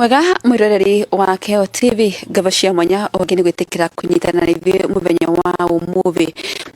Mwega mwiroreri wa Keo TV, ngabo cia mwanya ũngĩ nĩ gwĩtĩkĩra kũnyitana na ithuĩ mũthenya wa ũmũthĩ.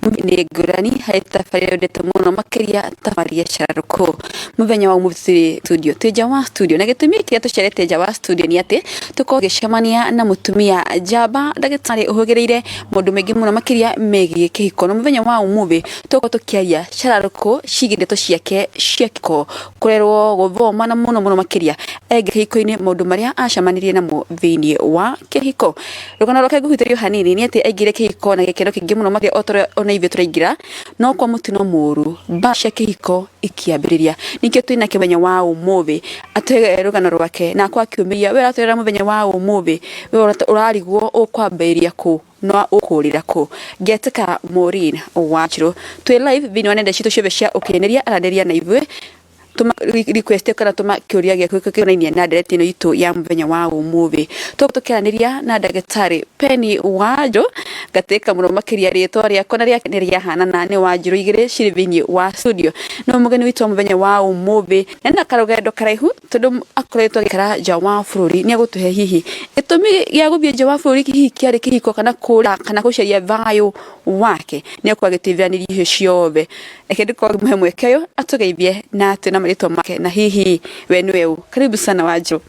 Nĩ ngũrani harĩ tabarĩra wendete mũno makĩria tabarĩra cararũkũ. Mũthenya wa ũmũthĩ tũtirĩ studio, twĩ nja wa studio, na gĩtũmi kĩrĩa tũcerete nja wa studio nĩ atĩ tũkorwo tũgĩcemania na mũtumia njamba ndagĩtarĩ ũhũgĩrĩire maũndũ maingĩ mũno makĩria megiĩ kĩhiko. Na mũthenya wa ũmũthĩ tũgũkorwo tũkĩaria cararũkũ ciĩgiĩ ndeto ciake cia kĩhiko, kũrerwo, gũthoma na mũno mũno makĩria aingĩra kĩhiko-inĩ maũndũ marĩa acemanirie namo thĩinĩ wa kĩhiko. Rũgano rwake ngũhutĩrio hanini nĩ atĩ aingĩrire kĩhiko na gĩkeno kĩingĩ mũno makĩria o ta ũrĩa ona ithuĩ tũraingĩra, no kwa mũtino mũru mbara cia kĩhiko ikĩambĩrĩria. Nĩkĩo twĩ nake mũthenya wa ũmũthĩ atũhe rũgano rwake na akorwo akĩũmĩria we ũratwĩrora mũthenya wa ũmũthĩ, we ũrarigwo ũkwambĩrĩria kũ na ũkũrĩra kũ. Ngetĩka Maureen Wanjirũ. Twĩ live thĩinĩ wa nenda citũ ciothe cia ũkinyanĩria, aranĩria na ithuĩ, tũma request kana tũma kĩũria gĩaku gĩkonainie na ndereti ĩno itũ ya mũthenya wa ũmũthĩ. Tũgũkorwo tũkĩaranĩria na ndagĩtarĩ Penny Wanjirũ, ngatĩka mũno makĩria rĩtwa rĩakwa na rĩake nĩ rĩahanana, nĩ Wanjirũ igĩrĩ cirĩ thĩinĩ wa studio. Nĩwe mũgeni witũ wa mũthenya wa ũmũthĩ na ena karũgendo karaihu tondũ akoretwo agĩikara nja wa bũrũri. Nĩ egũtũhe hihi gĩtũmi gĩa gũthiĩ nja wa bũrũri hihi kĩarĩ kĩhiko kana kũra kana gũcaria thayũ wake. Nĩ egũkorwo agĩtũithĩranĩria icio ciothe. Reke ndikorwo ngĩmũhe mweke ũyũ atũgeithie na atwĩre na marĩtwa make na hihi we nĩwe ũ. Karibu sana Wanjirũ.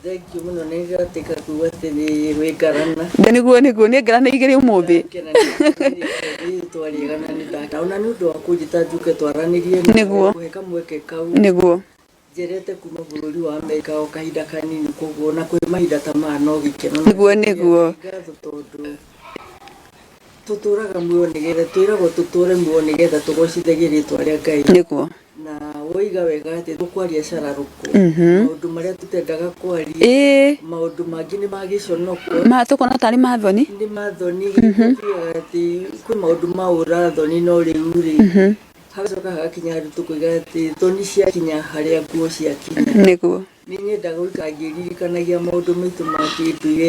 Thank you mũno, nĩ ndĩratĩka kuga atĩ nĩ wĩ ngarana. Nĩguo nĩguo, nĩ ngarana igĩrĩ ũmũthĩ. Ndakena nĩ rĩtwa rĩega na nĩ ndakena ona nĩ ũndũ wa kũnjĩta njuke twaranĩrie na kũhe kamweke kau. Njerete kuma bũrũri wa Amerika o kahinda kanini, koguo ona kwĩ mahinda ta maya no gĩkeno. Nĩguo nĩguo. Ngatho tondũ tũtũraga muoyo nĩgetha, twĩragwo tũtũre muoyo nĩgetha tũgocithagie rĩtwa rĩa Ngai. Na woiga wega atĩ tũkwaria cararũkũ, maũndũ marĩa tũtendaga kwaria, maũndũ mangĩ nĩ ma gĩconoko. Ma tũkona tarĩ ma thoni. Nĩ ma thoni, tugaga atĩ kwĩ maũndũ ma ũra thoni, no rĩu rĩ, hagacoka hagakinya handũ tũkoiga atĩ thoni ciakinya harĩa nguo ciakinya. Nĩ nyendaga gũikara ngĩririkanagia maũndũ maitũ ma kĩndũire,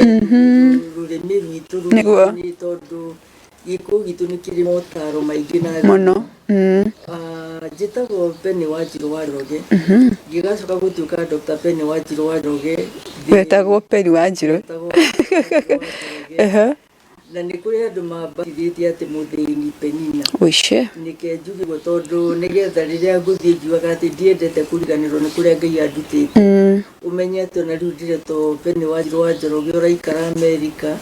rũrĩmĩ rwitũ nĩ tondũ gĩkũyũ gitũ nĩ kĩrĩ motaro maingĩ na mũno. Njĩtagwo Penny Wanjirũ wa Njoroge, ngĩgacoka gũtuĩka Dr. Penny Wanjirũ wa Njoroge. Wetagwo Penny Wanjirũ. Wetagwo Penny wa Njoroge. Na nĩ kũrĩ andũ mambatithĩtie atĩ mũthĩni Penina. Ũice. Nĩke njuge ũguo tondũ nĩgetha rĩrĩa ngũthiĩ ngiugaga atĩ ndiendete kũriganĩrwo nĩ kũrĩa Ngai andutĩte. Ũmenye atĩ ona rĩu ndĩretwo Penny Wanjirũ wa Njoroge ũraikara Amerika.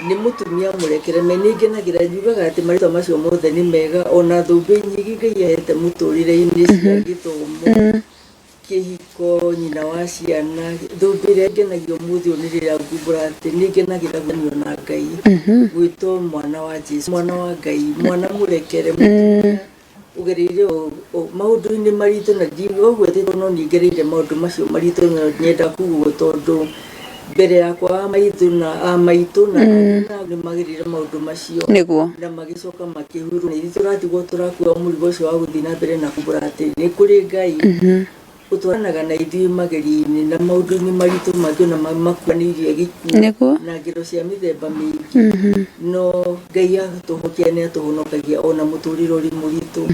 Nĩ mũtumia mũrekere me nĩ ngenagĩra njugaga atĩ marĩtwa macio mothe nĩ mega ona thũmbĩ nyingĩ Ngai ahete mũtũrĩre-inĩ cia gĩthomo, kĩhiko, nyina wa ciana. Thũmbĩ ĩrĩa ngenagia ũmũthĩ ũyũ nĩ rĩrĩa ngumbũra atĩ nĩ ngenagĩra gũkenio na Ngai, gwĩtwo mwana wa Jesu, mwana wa Ngai, mwana mũrekere, mũtumia ũgereire maũndũ-inĩ maritũ, na ndiuga ũguo atĩ no niĩ ngereire maũndũ macio maritũ, no nyenda kuga ũguo tondũ mbere yakwa a maitũ na a maitũ na nĩ magereire maũndũ macio na magĩcoka makĩhurũka, na ithuĩ tũratigwo tũrakua mũrigo ũcio wa gũthiĩ na mbere na kumbũra atĩ nĩ kũrĩ Ngai ũtwaranaga na ithuĩ magerio-inĩ na maũndũ-inĩ maritũ mangĩ ona makuanĩirie gĩkuũ na ngero cia mĩthemba mĩingĩ, no Ngai atũhokia nĩ atũhonokagia ona mũtũrĩre ũrĩ mũritũ.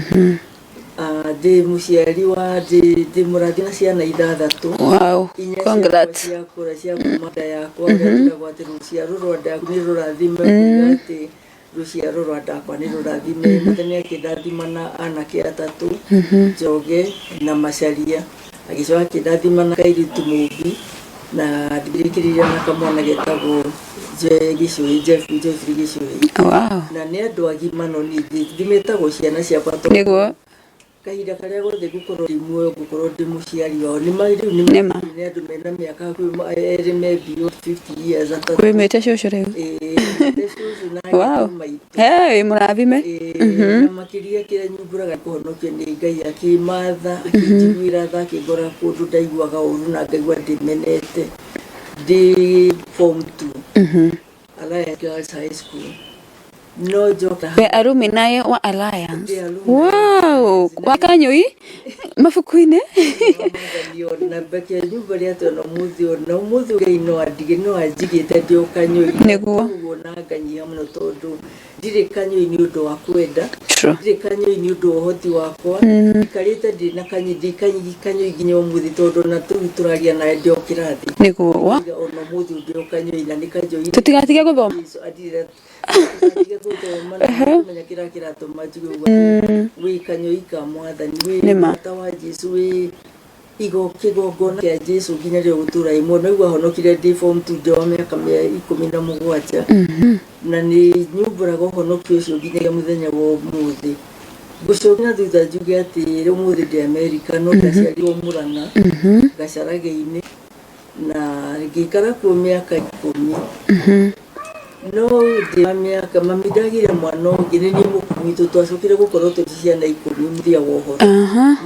Ndĩ mũciari wa ndĩ mũrathi na ciana ithathatũ. Wow, Inya ciakwa congrats. ciakũra cia kuma nda yakwa, ũrĩa njĩragwo atĩ rũciaro rwa nda yaku nĩ rũrathime, kuga atĩ rũciaro rwa ndakwa nĩ rũrathime. Mwathani akĩndathima na anake atatũ, Njoge na Macharia, agĩcoka akĩndathima na kairĩtu Mũmbi, na ndĩrĩkĩrĩria na kamwana getagwo Gĩcũhĩ, Jeff Jeffrey Gĩcũhĩ. Na nĩ andũ agima, no niĩ ndimetagwo ciana ciakwa tondũ kahinda karĩa gothe ngũkorwo ndĩ muoyo ngũkorwo ndĩ mũciari wao. Nĩ rĩu nĩ nĩ andũ mena mĩaka hakuhĩ erĩ me beyond 50 years, atatũ. Wĩmĩte cũcũ rĩu. Ĩĩ, ndĩ cũcũ na maitũ. Hey, mũrathime. Ĩĩ, na makĩria kĩrĩa nyumbũraga kũhonokio nĩ Ngai akĩmatha, akĩnjiguĩra tha, akĩngora kũndũ ndaiguaga ũru na ngaigua ndĩmenete ndĩ form 2 Alliance Girls High School. No njoka We alumni wa Alliance. Ndĩ alumni. Wow, wakanyũi mabuku-inĩ. Na mbeke nyumba rĩa atĩ ona ũmũthĩ, ona ũmũthĩ Ngai no andige, no anjigĩte ndĩ o kanyũi. Ũguo na nganyiha mũno tondũ ndirĩ kanyũi nĩ ũndũ wa kwenda. True. Ndirĩ kanyũi nĩ ũndũ wa ũhoti wakwa. Njikarĩte ndĩ na kanyũi, ndĩ kanyũi nginya ũmũthĩ tondũ na tũu tũraria nawe ndĩ o kĩrathi. Nĩguo wa. Ona ũmũthĩ ndĩ o kanyũi na nĩ kanyũi. Tũtigatige gũthoma. Jesu adirira tũtigatige gũthoma na kũmenya kĩrĩa kĩratũma njuge ũguo atĩ wĩ kanyũi ka mwathani, wĩ Nĩma. mũrata wa Jesu, wĩ igo kĩgongona kĩa Jesu nginya rĩrĩa ũgũtũra ĩ muoyo. Naigua honokire ndĩ form 2 ndĩ wa mĩaka 17 na nĩ nyumbũraga ũhonokio ũcio nginyagia mũthenya wa ũmũthĩ. Ngũcokia na thutha njuge atĩ ũmũthĩ ndĩ Amerika no ndaciarirwo Murang'a Gacharage-inĩ na ngĩikara kuo mĩaka 10. No ndĩ wa mĩaka mami ndagire mwana ũngĩ nĩ niĩ mũkũrũ witũ, twacokire gũkorwo tũrĩ ciana 10 mũthia wa ũhoro.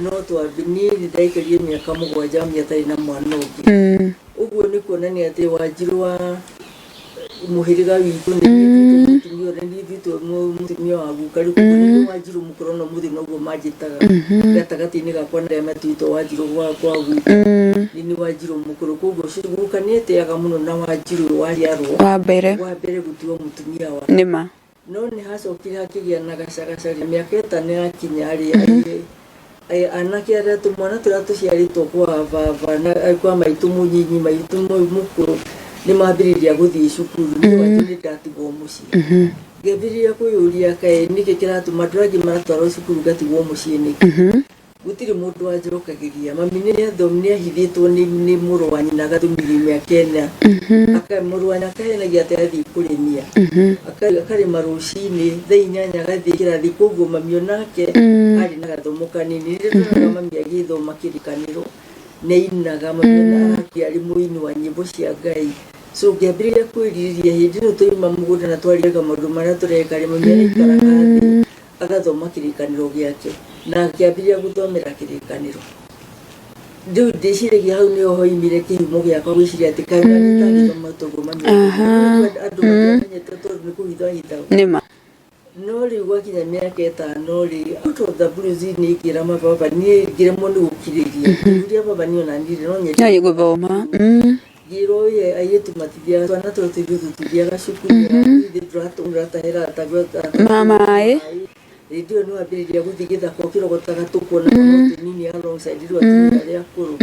No twambi niĩ nĩ ndaikarire mĩaka 7 mami atarĩ na mwana ũngĩ. Ũguo nĩ kuonania atĩ Wanjirũ wa mũhĩrĩga witũ nĩ niĩ nduĩtwo mũtumia ũrĩa, nĩ niĩ nduĩtwo mũtumia wa guka. Rĩu koguo nĩ niĩ Wanjirũ mũkũrũ na ũmũthĩ noguo manjĩtaga gatagatĩ-inĩ gakwa na arĩa matuĩtwo Wanjirũ kwa guka. Nĩ niĩ Wanjirũ mũkũrũ, koguo guka nĩ etĩaga mũno na Wanjirũ waciarwo wa mbere wa mbere gũtuo mũtumia wa nĩma. No nĩ hacokire hakĩgĩa na gacagaca mĩaka 5 yakinya rĩ, anake arĩa tũmwana tũrĩa tũciarĩtwo kwa baba na kwa maitũ mũnyinyi, maitũ mũkũrũ nĩ mambĩrĩria gũthiĩ cukuru. Niĩ Wanjirũ nĩ ndatigwo mũciĩ. Ngĩambĩrĩria kwĩyũria kaĩ nĩkĩ kĩratũma andũ angĩ maratwarwo cukuru ngatigwo mũciĩ nĩkĩ? Gũtirĩ mũndũ wanjokagĩria. Mami nĩ ahithĩtwo nĩ mũrũ wa nyina agatũmithio mĩaka 4. Mũrũ wa nyina akahenagia atĩ athiĩ kũrĩmia. Akarĩma rũcinĩ thaa 8 agathiĩ kĩrathi, koguo mami onake arĩ na gathomo kanini. Rĩrĩa ndonaga mami agĩthoma kĩrĩkanĩro nĩ ainaga, mami onake arĩ mũini wa nyĩmbo cia Ngai. So ngĩambĩrĩria kwĩrirĩria hĩndĩ ĩno twauma mũgũnda na twarĩka maũndũ marĩa tũreka rĩ, mami araikaraga thĩ agathoma kĩrĩkanĩro gĩake na akĩambĩrĩria gũthomera kĩrĩkanĩro. Rĩu ndĩciragia hau nĩho hoimire kĩhumo gĩakwa gwĩciria atĩ kaĩ nani ndangĩthoma toguo mami andũ matiamenyete tondũ nĩ kũhithwo ahithagwo. Nĩma. No rĩu gwakinya mĩaka 5 rĩ, out of the blue niĩ ngĩra mababa niĩ ngĩremwo nĩ gũkirĩria. Ngĩũria baba niĩ ona niĩ no nyende No gũthoma. Ngĩrwo ye airĩtu matithiaga, twana tũrĩa tũirĩtu tũtithiaga cukuru, ithuĩ tũratahĩra Mamaĩ. Hĩndĩ ĩyo nĩ wambĩrĩria gũthiĩ gĩthaka ũkĩrogotaga tũkuona twana tũnini alongside rĩu atumia arĩa akũrũ.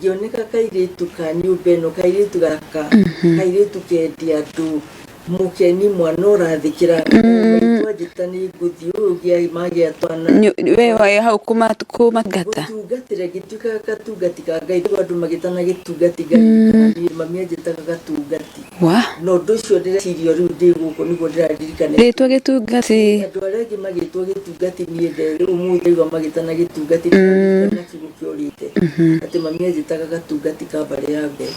Ngĩoneka kairĩtu ka nyũmba ĩno, kairĩtu gaka, kairĩtu kendi andũ, mũkeni, mwana ũrathĩkĩra maitũ anjĩta nĩ ngũthiĩ, ũyũ ũngĩ magĩa twana. We waĩ hau kũmatungata. Gũtungatĩra ngĩtuĩka gatungati ka Ngai, rĩu andũ magĩtana gĩtungati ngaririkana niĩ mami anjĩtaga gatungati. Wa. Na ũndũ ũcio ndĩreciria rĩu ndĩ gũkũ nĩguo ndĩraririkana. Rĩtwa gĩtungati. Andũ arĩa angĩ magĩtwo gĩtungati niĩ rĩu ũmũthĩ ndaigua magĩtana gĩtungati ndĩraririkana kiugo kĩorĩte atĩ mami anjĩtaga gatungati ka mbarĩ ya Ngai.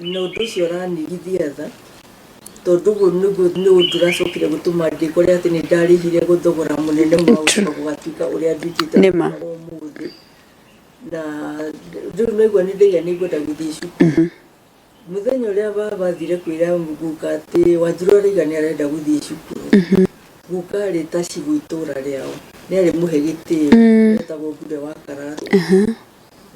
Na ũndũ ũcio ũranigithia tha tondũ ũguo nĩguo nĩ ũndũ ũracokire gũtũma ndĩkore atĩ nĩ ndarĩhire gũthogora mũnene mũno gũcoka gũgatuĩka ũrĩa nduĩkĩte Nĩma. ũmũthĩ. Na rĩu naigua nĩ ndaiga nĩ ngwenda gũthiĩ cukuru. Mũthenya ũrĩa baba athire kwĩra guka atĩ Wanjirũ arauga nĩ arenda gũthiĩ cukuru. Guka arĩ ta cibũ itũra rĩao, nĩ arĩ mũhe gĩtĩo, etagwo Ngure wa Karatũ.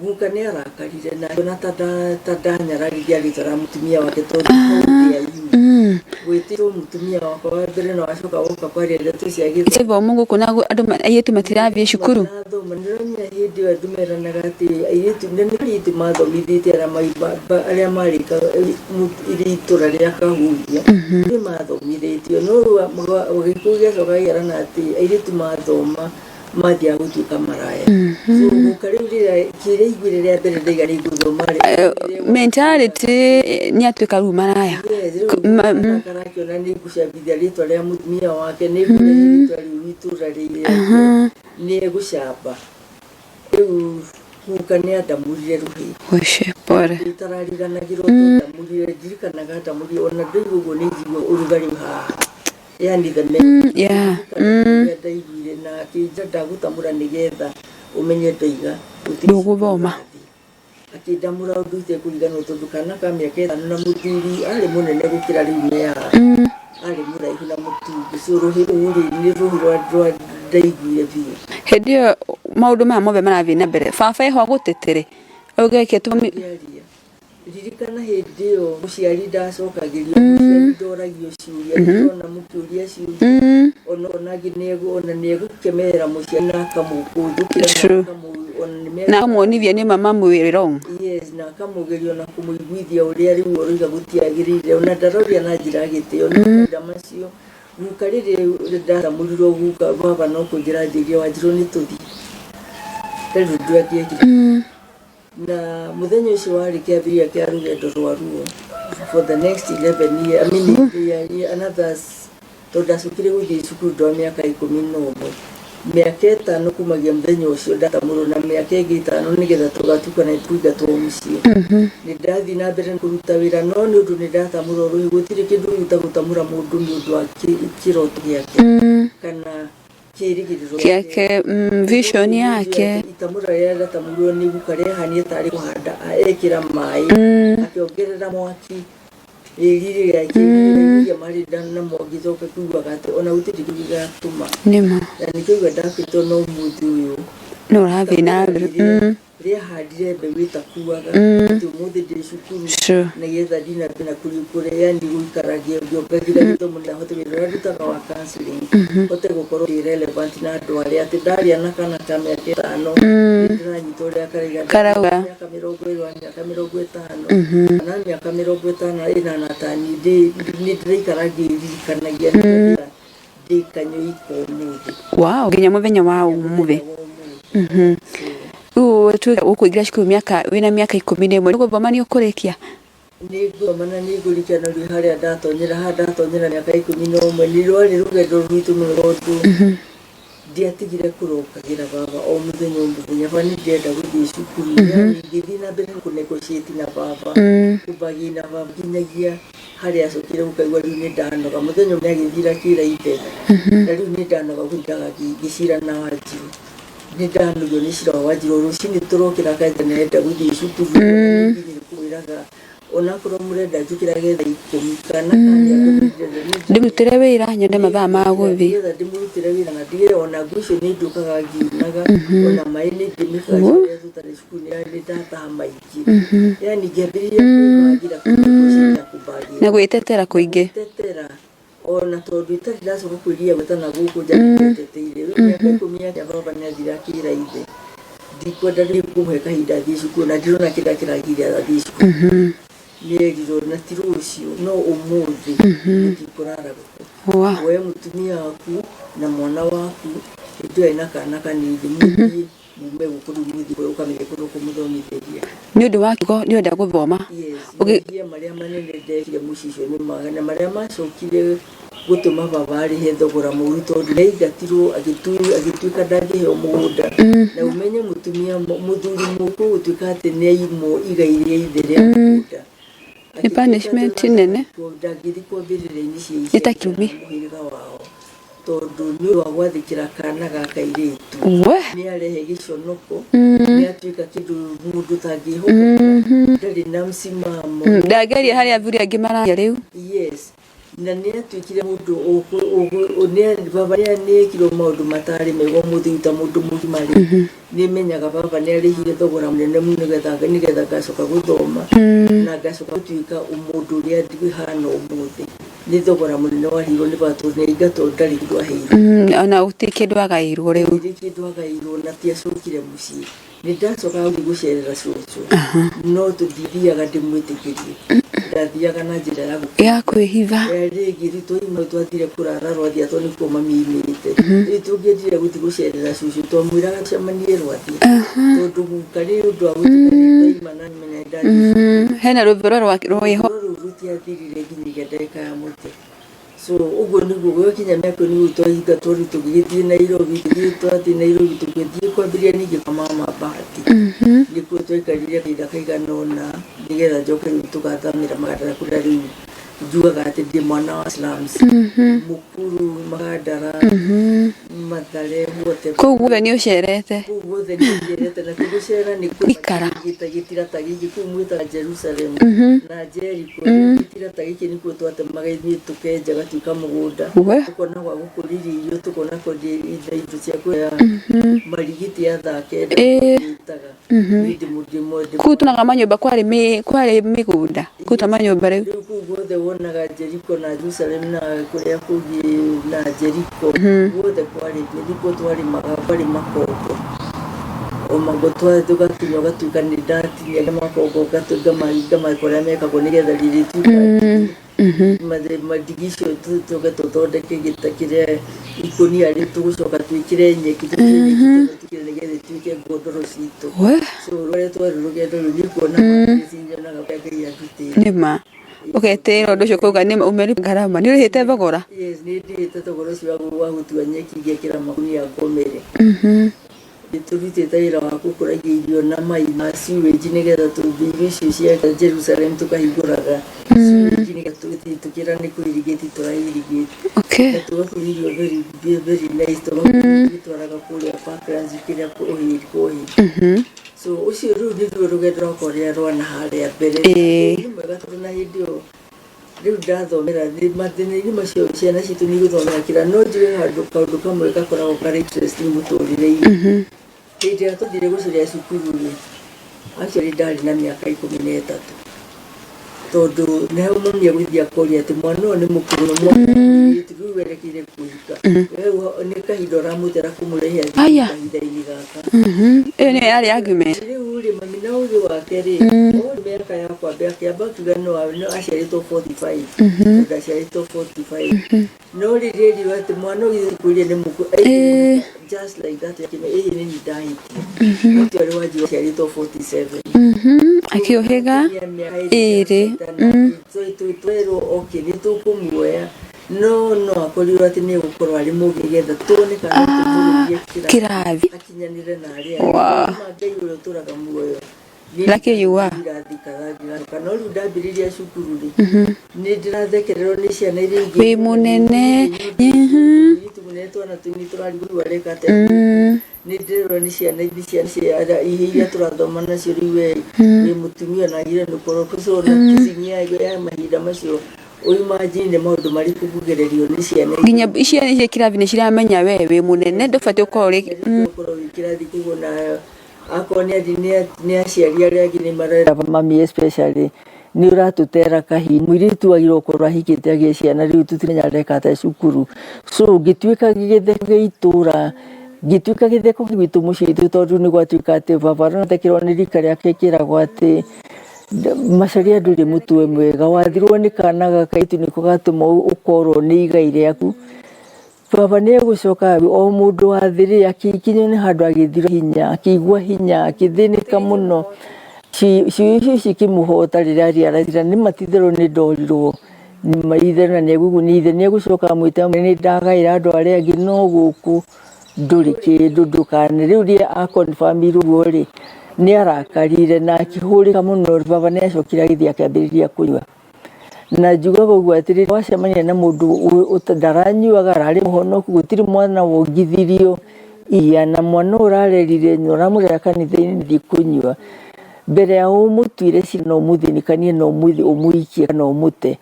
Guka nĩ arakarire na akiona ta ndanyararithia rĩtwa rĩa mũtumia wake tondũ hau dare you gwĩtĩrwo mũtumia wakwa wa mbere na wacoka woka kwaria ndeto cia gĩthomo. Gĩthomo gũkũ na andũ airĩtu matirathiĩ cukuru. Matirathomo. Nĩũramenya hĩndĩ ĩyo andũ meranaga atĩ airĩtu nĩ airĩtu mathomithĩte arĩa marĩ itũra rĩa Kahuhia nĩ mathomithĩtio, no Gĩkũyũ gĩacoka gĩkerana atĩ airĩtu mathoma mathiaga gũtuĩka maraya. So guka rĩu rĩrĩa kĩrĩa aiguire rĩa mbere ndaiga nĩ ngũthoma rĩ, Mentality nĩ atuĩka rĩu maraya. Yes, rĩu karakĩona nĩ ngũcambithia rĩtwa rĩa mũtumia wake, nĩ ngũrehe rĩtwa rĩu itũra rĩrĩ nĩ egũcamba. Rĩu guka nĩ andamũrire rũhĩ. Wece pore. Itarariganagĩrwo tondũ ndamũrire, ndirikanaga ndamũrire ona ndaigua ũguo nĩ njigua ũrugarĩ haha. Yani the man ũrĩa ndaiguire na akĩnja ndagũtamũra nĩgetha ũmenye ndaiga gũtirĩ Ndũgũthoma. Akĩndamũra ũndũ itekũriganĩrwo tondũ kana ka mĩaka 5 na mũthuri arĩ mũnene gũkĩra rĩu nĩ haha. Arĩ mũraihu na mũtungu. So rũhĩ rũu rĩ nĩ rũhĩ rwa ndaiguire biũ. Hĩndĩ ĩyo maũndũ maya mothe marathiĩ na mbere, baba eho agũtetere auge reke Ngĩaria. Ririkana hĩndĩ ĩyo mũciari ndacokagĩrio, mũciari ndoragio ciũria, ndona mũkĩũria ciũria ona onangĩ ona nĩegũkemerera mũciari na akamũkũthũkĩra na True. ona nĩme- Na akamwonithia nĩ mama mwĩ wrong. Yes, na akamũgeria ona kũmũiguithia ũrĩa rĩu ũroiga gũtiagĩrĩire, ona ndaroria na njĩra ya gĩtĩo. Nĩ mahinda macio guka, rĩrĩa ndaramũrirwo guka, baba no kũnjĩra anjĩrire, "Wanjirũ, nĩ tũthiĩ." Ndarĩ ũndũ angĩekire. Na mũthenya ũcio warĩ kĩambĩrĩria kĩa rũgendo rwa ruo for the next 11 year, I mean, yeah, another, tondũ ndacokire gũthiĩ cukuru ndwa mĩaka 11, mĩaka 5 kumagia mũthenya ũcio ndatamũrwo, na mĩaka ĩngĩ 5 nĩgetha tũgatuĩka na kũingatwo mũciĩ. Nĩ ndathiĩ na mbere kũruta wĩra, no nĩ ũndũ nĩ ndatamũrwo rũhĩ, gũtirĩ kĩndũ gĩta gũtamũra mũndũ nĩ ũndũ wa kĩroto gĩake kana kĩĩrĩgĩrĩro gĩake, vision yake. Itamũra rĩrĩa ndatamũrirwo nĩ guka rĩahanie tarĩ kũhanda ekĩra maĩ, akĩongerera mwaki rĩri rĩrĩa marĩ namo, ngĩcoka kuugaga atĩ ona gũtirĩ kĩndũ gĩgatũma. Nĩma. Na nĩkĩo igua ndakwĩtwo no ũmũthĩ ũyũ no ũrathiĩ na mbere. Rĩahandire mbeũ ĩtakuaga, atĩ ũmũthĩ ndĩ cukuru nĩgetha ndina na kũrĩa, yani gũikaragia ngĩongagĩra gĩthomo na hote wĩra ũrĩa ndutaga wa counseling, hote gũkorwo ndĩ relevant na andũ arĩa atĩ ndaria na kana ka mĩaka 5, nĩndĩranyita ũrĩa karaiga. Karauga. Mĩaka 20, mĩaka 50 kana mĩaka 58 tani, nĩ ndĩraikara ngĩririkanagia nĩgetha ndĩ kanyũi ka ũmũthĩ. Wow, nginya mũthenya wa ũmũthĩ. Mũthenya wa ũmũthĩ. So, Rĩu tuge ũkũingĩra cukuru mĩaka wĩna mĩaka 11, nĩ gũthoma nĩ ũkũrĩkia? Nĩ ngũthoma na nĩ ngũrĩkia, na rĩu harĩa ndatonyera, haha ndatonyera mĩaka 11, nĩ rwarĩ rũgendo rwitũ mũno, tondũ ndiatigire kũrokagĩra baba o mũthenya o mũthenya, "Baba, nĩ ndĩrenda gũthiĩ cukuru." Yani ngĩthiĩ na mbere kũ negotiate na baba, kũbagia na baba, nginyagia harĩa acokire gũkaigua rĩu nĩ ndanoga. Mũthenya ũmwe agĩthira akĩra ithe, "Na rĩu nĩ ndanoga gũtindaga ngĩcira na Wanjirũ, nĩ ndanogio nĩ cira wa Wanjirũ. Rũcinĩ tũrokĩra akanja nĩarenda gũthiĩ cukuru, nginyire kũmwĩraga onakorwo mũrenda njũkĩrage thaa 10 kana Ndĩmũrutĩre wĩra nyone mathaa ma gũthiĩ. Nĩgetha ndĩmũrutĩre wĩra na ndigĩre ona nguo icio nĩ ndũkaga ngiunaga, ona maĩ nĩ ndĩmĩkaga rĩrĩa tũtarĩ cukuru, nĩ ndataha maingĩ." Yani ngĩambĩrĩria kwĩbangĩra, kũnegotiate na kũbangĩra na gwĩtetera kũingĩ. Gwĩtetera, ona tondũ itarĩ ndacoka kwĩria gwĩtana gũkũ nja, nĩndeteteire. Rĩu mĩaka 10 yake, baba nĩathire akĩra ithe, "Ndikwenda rĩu kũmũhe kahinda athiĩ cukuru, na ndirona kĩrĩa kĩragiria athiĩ cukuru." Nĩerirwo na ti rũciũ, no ũmũthĩ mũtikũrara gũkũ. Woe mũtumia waku na mwana waku, hĩndĩ ĩyo ena kana kanini, mũthiĩ mume gũkũ, rĩu mũthiĩ ũkamenye kũrĩa ũkũmũthomithĩria. Nĩ ũndũ wa kiugo nĩ ũrenda gũthoma. Yes, mehia marĩa manene ndekire mũciĩ ũcio nĩ maga na marĩa macokire gũtũma baba arĩhe thogora mũru, tondũ nĩaingatirwo, agĩtuĩka ndangĩheo mũgũnda. Na ũmenye mũtumia mũthuri mũkũ gũtuĩka atĩ nĩaimwo igai rĩa ithe rĩa mũgũnda. Nĩ punishment nene. Ndangĩthikwo mbĩrĩra-inĩ cia Nĩ ta kĩrumi. mũhĩrĩga wao, tondũ nĩ ũndũ wa gwathĩkĩra kana ga kairĩtu, nĩ arehe gĩconoko, nĩ atuĩka kĩndũ mũndũ ũtangĩhokeka, ndarĩ na msimamo. Ndangĩaria harĩa athuri angĩ mararia rĩu. Yes, na nĩ atuĩkire mũndũ baba nĩ ekirwo maũndũ matarĩ mega. Ũmũthĩ ta mũndũ mũgima rĩ, nĩ menyaga baba nĩ arĩhire thogora mũnene mũno nĩgetha ngacoka gũthoma na ngacoka gũtuĩka mũndũ ũrĩa ndihana ũmũthĩ. Nĩ thogora mũnene warĩhirwo nĩ baba, tondũ nĩ aingatwo, ndarĩ kĩndũ aheirwo. Ona gũtirĩ kĩndũ agaĩirwo rĩu. Gũtirĩ kĩndũ agaĩirwo, na tiacokire mũciĩ. Nĩ ndacokaga gũthiĩ gũcerera cũcũ, no tũtithiaga ndĩmwĩtĩkĩrie, ndathiaga na njĩra ya ya kwĩhitha. Rĩngĩ rĩ twaima twathire kũrara Rwathia, tondũ nĩkuo mami aimĩte. Rĩu tũngĩendire gũthiĩ gũcerera cũcũ, twamwĩraga tũcemanie Rwathia, tondũ guka nĩ ũndũ wa gũtuĩka nĩ ndaima na menya ndathiĩ. Hena rũthũro rwĩho. Rũrũ rũtiathirire nginyagia ndagĩka ya mũthia. So ũguo nĩguo gwakinya mĩaka nĩguo twaingatwo. Rĩu tũgĩgĩthiĩ Nairobi, tũgĩthiĩ, twathiĩ Nairobi, tũgĩthiĩ kwambĩrĩria ningĩ kwa mama Bahati. Nĩkuo twaikarire kahinda kaigana ũna, nĩgetha njoke rĩu tũgathamĩra Makandara, kũrĩa rĩu njugaga atĩ ndĩ mwana wa slums, Mukuru, Makandara, Mathare. guothe. Kũu guothe nĩ ũcerete. Kũu guothe nĩ njerete, na tũgũcera nĩ Ikara. gĩta gĩtira ta gĩkĩ kũu mwĩtaga Jerusalem na Jericho. Gĩtira ta gĩkĩ nĩkuo twatemaga ithuĩ, tũkenja gatuĩka mũgũnda, We. Tũkona gwa gũkũrĩria irio, tũkona kwendia indo cia kũrĩa, marigiti ya 9:00 ĩtaga. Niĩ ndĩ Kũu tunaga manyũmba, kwarĩ mĩgũnda kũu ta manyũmba rĩu. Rĩu kũu guothe wonaga Jericho na Jerusalem na kũrĩa kũngĩ na Jericho guothe kwarĩ nĩkuo twarĩmaga, kwarĩ makongo o mago tũgakinya ũgatuĩka nĩ ndatinia makongo ngamakora mekagwo nĩgetha rĩrĩtuĩka mandigi icio, tũke tũthondeke gĩta kĩrĩa ikũnia rĩ, tũgũcoka twĩkĩre nyeki, twĩkĩre nyeki tũkĩre nĩgetha ĩtuĩke ngondoro citũ. We. So rũrĩa twarĩ rũgendo rũu nĩ kuona nyonaga kũrĩa Ngai andutĩte. Nĩma ũgetĩĩra ũndũ ũcio kũuga nĩma umeri ngarama nĩ ũrĩhĩte thogora. Yes, nĩ ndĩhĩte thogora ũcio wa gũtua nyeki ngekĩra makunia ngomere. Tũrutĩte wĩra wa gũkũragia irio na mai ma sewage nĩgetha tũthie irio icio cia Jerusalem, tũkahingũraga sewage nĩgetha tũthiĩ tũkĩra nĩ kũ-irrigate tũra-irrigate na tũgakũria irio very very nice, tũgakũria kũrĩa Parklands kĩrĩa kũhĩ. So ũcio rĩu nĩruo rũgendo rwakwa rũrĩa rwa na harĩa mbere. Nĩ mwega tondũ na hĩndĩ ĩyo rĩu ndathomera mathĩna-inĩ macio ciana citũ nĩ igũthomera kĩra, no njuge handũ kaũndũ kamwe gakoragwo karĩ interesting mũtũrĩre-inĩ. Hĩndĩ ĩrĩa twathire gũcaria cukuru rĩ, actually ndarĩ na mĩaka 13, tondũ nĩ hau mami agũthiĩ akoria atĩ mwana ũyũ nĩ mũkũrũ na mwana mũirĩtu rĩu werekeire kũhika. Rĩu nĩ kahinda ũramũtera kũmũrehe Aya. kahinda-inĩ gaka. Ĩyo nĩyo yarĩ argument. Rĩu rĩ, mami na ũgĩ wake rĩ, o mĩaka yakwa akĩamba akiuga no aciarĩtwo 45, tondũ aciarĩtwo 45, no rĩrĩa erirwo atĩ mwana ũyũ kwĩrire nĩ mũkũrũ, just like that akĩmenya ĩĩ nĩ niĩ ndahĩtia. Actually Wanjiru aciarĩtwo 47. Akĩũhĩga ĩrĩ. Twerwo okay nĩ tũkũmuoya, no akorirwo atĩ nĩ egũkorwo arĩ mũgĩ getha tuone kana tũmũrũgie kĩrathi akinyanĩre na arĩa Wow. angĩ. Ngai ũrĩa ũtũraga muoyo. Lucky you are. Irathi kathangira no rĩu ndambĩrĩria cukuru rĩ, nĩ ndĩrathekererwo nĩ ciana iria ingĩ. Wĩ mũnene. Mũirĩtu mũnene, twana tũnini tũrarigwo areka atĩa. Nĩ ndĩrerwo nĩ ciana ithi, ciana cia ihe iria tũrathoma nacio, rĩu we wĩ mũtumia na agire nĩ ũkorwo so na kissing ya mahinda macio, ũimagine nĩ maũndũ marĩkũ kũgererio nĩ ciana iria. Nginya ciana icio kĩrathi nĩ ciramenya we wĩ mũnene, ndũbatiĩ gũkorwo ũrĩ Ũkorwo wĩ kĩrathi koguo na akorwo nĩ aciari arĩa angĩ nĩ marera mami especially nĩ ũratũtera kahinda, mũirĩtu wagĩrĩirwo gũkorwo ahikĩte agĩe ciana, rĩu tũtimenya areka atĩa cukuru. So ngĩtuĩka gĩtheko gĩa itũra, ngĩtuĩka gĩtheko gwitũ mũciĩ witũ, tondũ nĩ gwatuĩka atĩ baba arathekerwo nĩ rika rĩake, kĩragwo atĩ Macharia ndũrĩ mũtwe mwega, wathirwo nĩ kana gaka itu nĩko gatũma ũkorwo nĩ igai rĩaku. Baba nĩ egũcoka o mũndũ wa thĩ rĩ, akĩkinywo nĩ handũ agĩthira hinya, akĩigua hinya, akĩthĩnĩka mũno. Ciũria icio cikĩmũhota rĩrĩa arĩarathira nĩ matitherũ nĩ ndorirwo nĩ ithe na nĩ nĩ ithe nĩ egũcoka amwĩte nĩ ndagaĩra andũ arĩa angĩ no gũkũ ndũrĩ kĩndũ ndũkane. Rĩu rĩrĩa akonfamirwo ũguo rĩ, nĩ arakarire na akĩhũrĩka mũno. Baba nĩ acokire agĩthiĩ akĩambĩrĩria kũnyua, na njugaga ũguo atĩrĩrĩ, wacemania na mũndũ ndaranyuaga, ararĩ mũhonoku, gũtirĩ mwana wongithirio iya na mwana ũyũ ũrarerire na ũramũrera kanitha-inĩ thiĩ kũnyua, mbere ya ũmũtuĩre cira na ũmũthĩnĩkanie na ũmũikie kana ũmũte,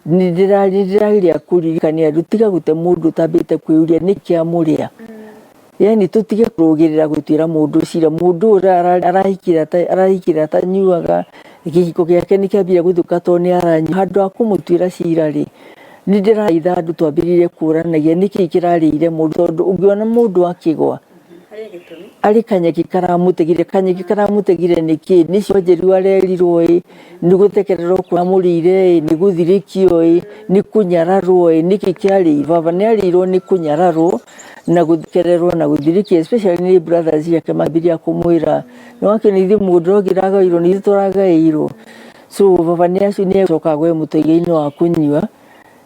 nĩ ndĩrageria kũririkania andũ tiga gũte mũndũ ũtambĩte kwĩyũria nĩkĩ amũrĩa. Yani tũtige kũrũgĩrĩra gũtuĩra mũndũ cira, mũndũ ũyũ arahikire atanyuaga, kĩhiko gĩake nĩ kĩambire gũthũka tondũ nĩ aranyua, handũ ha kũmũtuĩra cira rĩ, nĩ ndĩrathaitha andũ twambĩrĩrie kũranagia nĩkĩ kĩrarĩire mũndũ, tondũ ũngĩona mũndũ akĩgwa arĩ kanyeki karamũtegire, kanyeki karamũtegire nĩkĩ, nĩ cio arerirwo ĩ, nĩ gũthekererwo kũramũrĩire ĩ, nĩ gũthirĩkio ĩ, nĩ kũnyararwo ĩ, nĩkĩ kĩarĩire. Baba nĩ arĩirwo nĩ kũnyararwo na gũthekererwo na gũthirĩkio, especially nĩ brothers ciake mambĩrĩria kũmwĩra nĩ wakĩona ithuĩ mũgũnda ũngĩ ũragaĩirwo nĩ ithuĩ tũragaĩirwo. So baba nĩ acio nĩ acoka agwe mũtego-inĩ wa kũnyua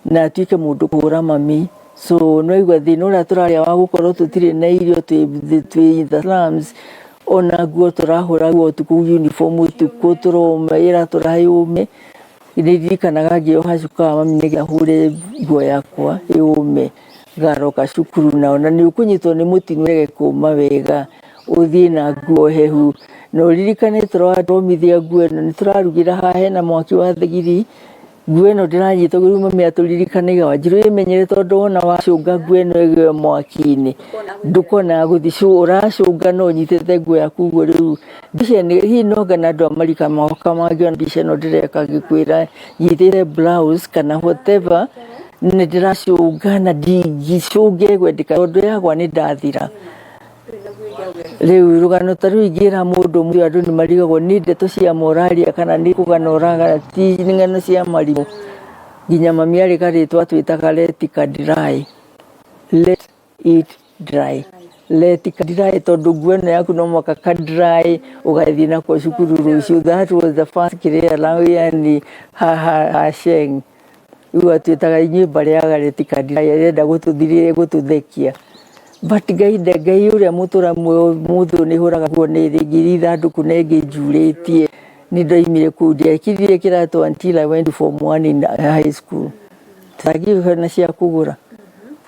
na atuĩke mũndũ kũhũra mami. So nĩ waigua thĩna ũrĩa tũrarĩa wa gũkorwo tũtirĩ na irio, twĩ the slums, ona nguo tũrahũra nguo ũtukũ, uniform ũtukũ tũroma ĩra tũrahe yũme. Nĩ ndirikanaga ngĩoha cuka wa mami nĩgetha hũre nguo yakwa yũme. Ngaroka cukuru nao na nĩ ũkũnyitwo nĩ mũtino ũrege kũma wega, ũthiĩ na nguo hehu, na ũririkane tũrathomithia nguo ĩno nĩ tũrarugĩra haha hena mwaki wa thigiri, nguo ĩno ndĩranyita ũguo. Rĩu mami atũririkanagia, "Wanjirũ, ĩmenyere tondũ wona wacũnga nguo ĩno ĩgĩe mwaki-inĩ ndũkona gũthiĩ ũracũnga no ũnyitĩte nguo yaku ũguo." Rĩu mbica ĩno hihi no ngana andũ a marika moka mangĩona mbica ĩno ndĩreka ngĩkwĩra nyitĩte blouse kana whatever, nĩ ndĩracũnga na ndingĩcũnga ĩgwendeka tondũ yagwa nĩ ndathira. Rĩu rũgano ta rũu ingĩra mũndũ ũmwe, andũ nĩ marigagwo nĩ ndeto cia moraria kana nĩ kũgana ũragana, ti ng'ano cia marimũ. Nginya mami arĩ karĩtwa twĩtaga let it dry, let it dry, let it dry, tondũ nguo ĩno yaku no mũhaka ka dry ũgathiĩ nako cukuru rũciũ. That was the first kĩrĩa yani ha sheng rĩu atwĩtaga inyuĩ mbarĩ ya let it dry, arenda gũtũthirĩria gũtũthekia. But Ngai Ngai ũrĩa mũtũra muoyo mũthũ nĩ hũraga nguo nĩ rĩngĩ ithandũkũ na ĩngĩ njurĩtie. Nĩ ndoimire kũu, ndiekirire kĩratũ until I went to form one in high school. Tũtangĩgĩa cia kũgũra,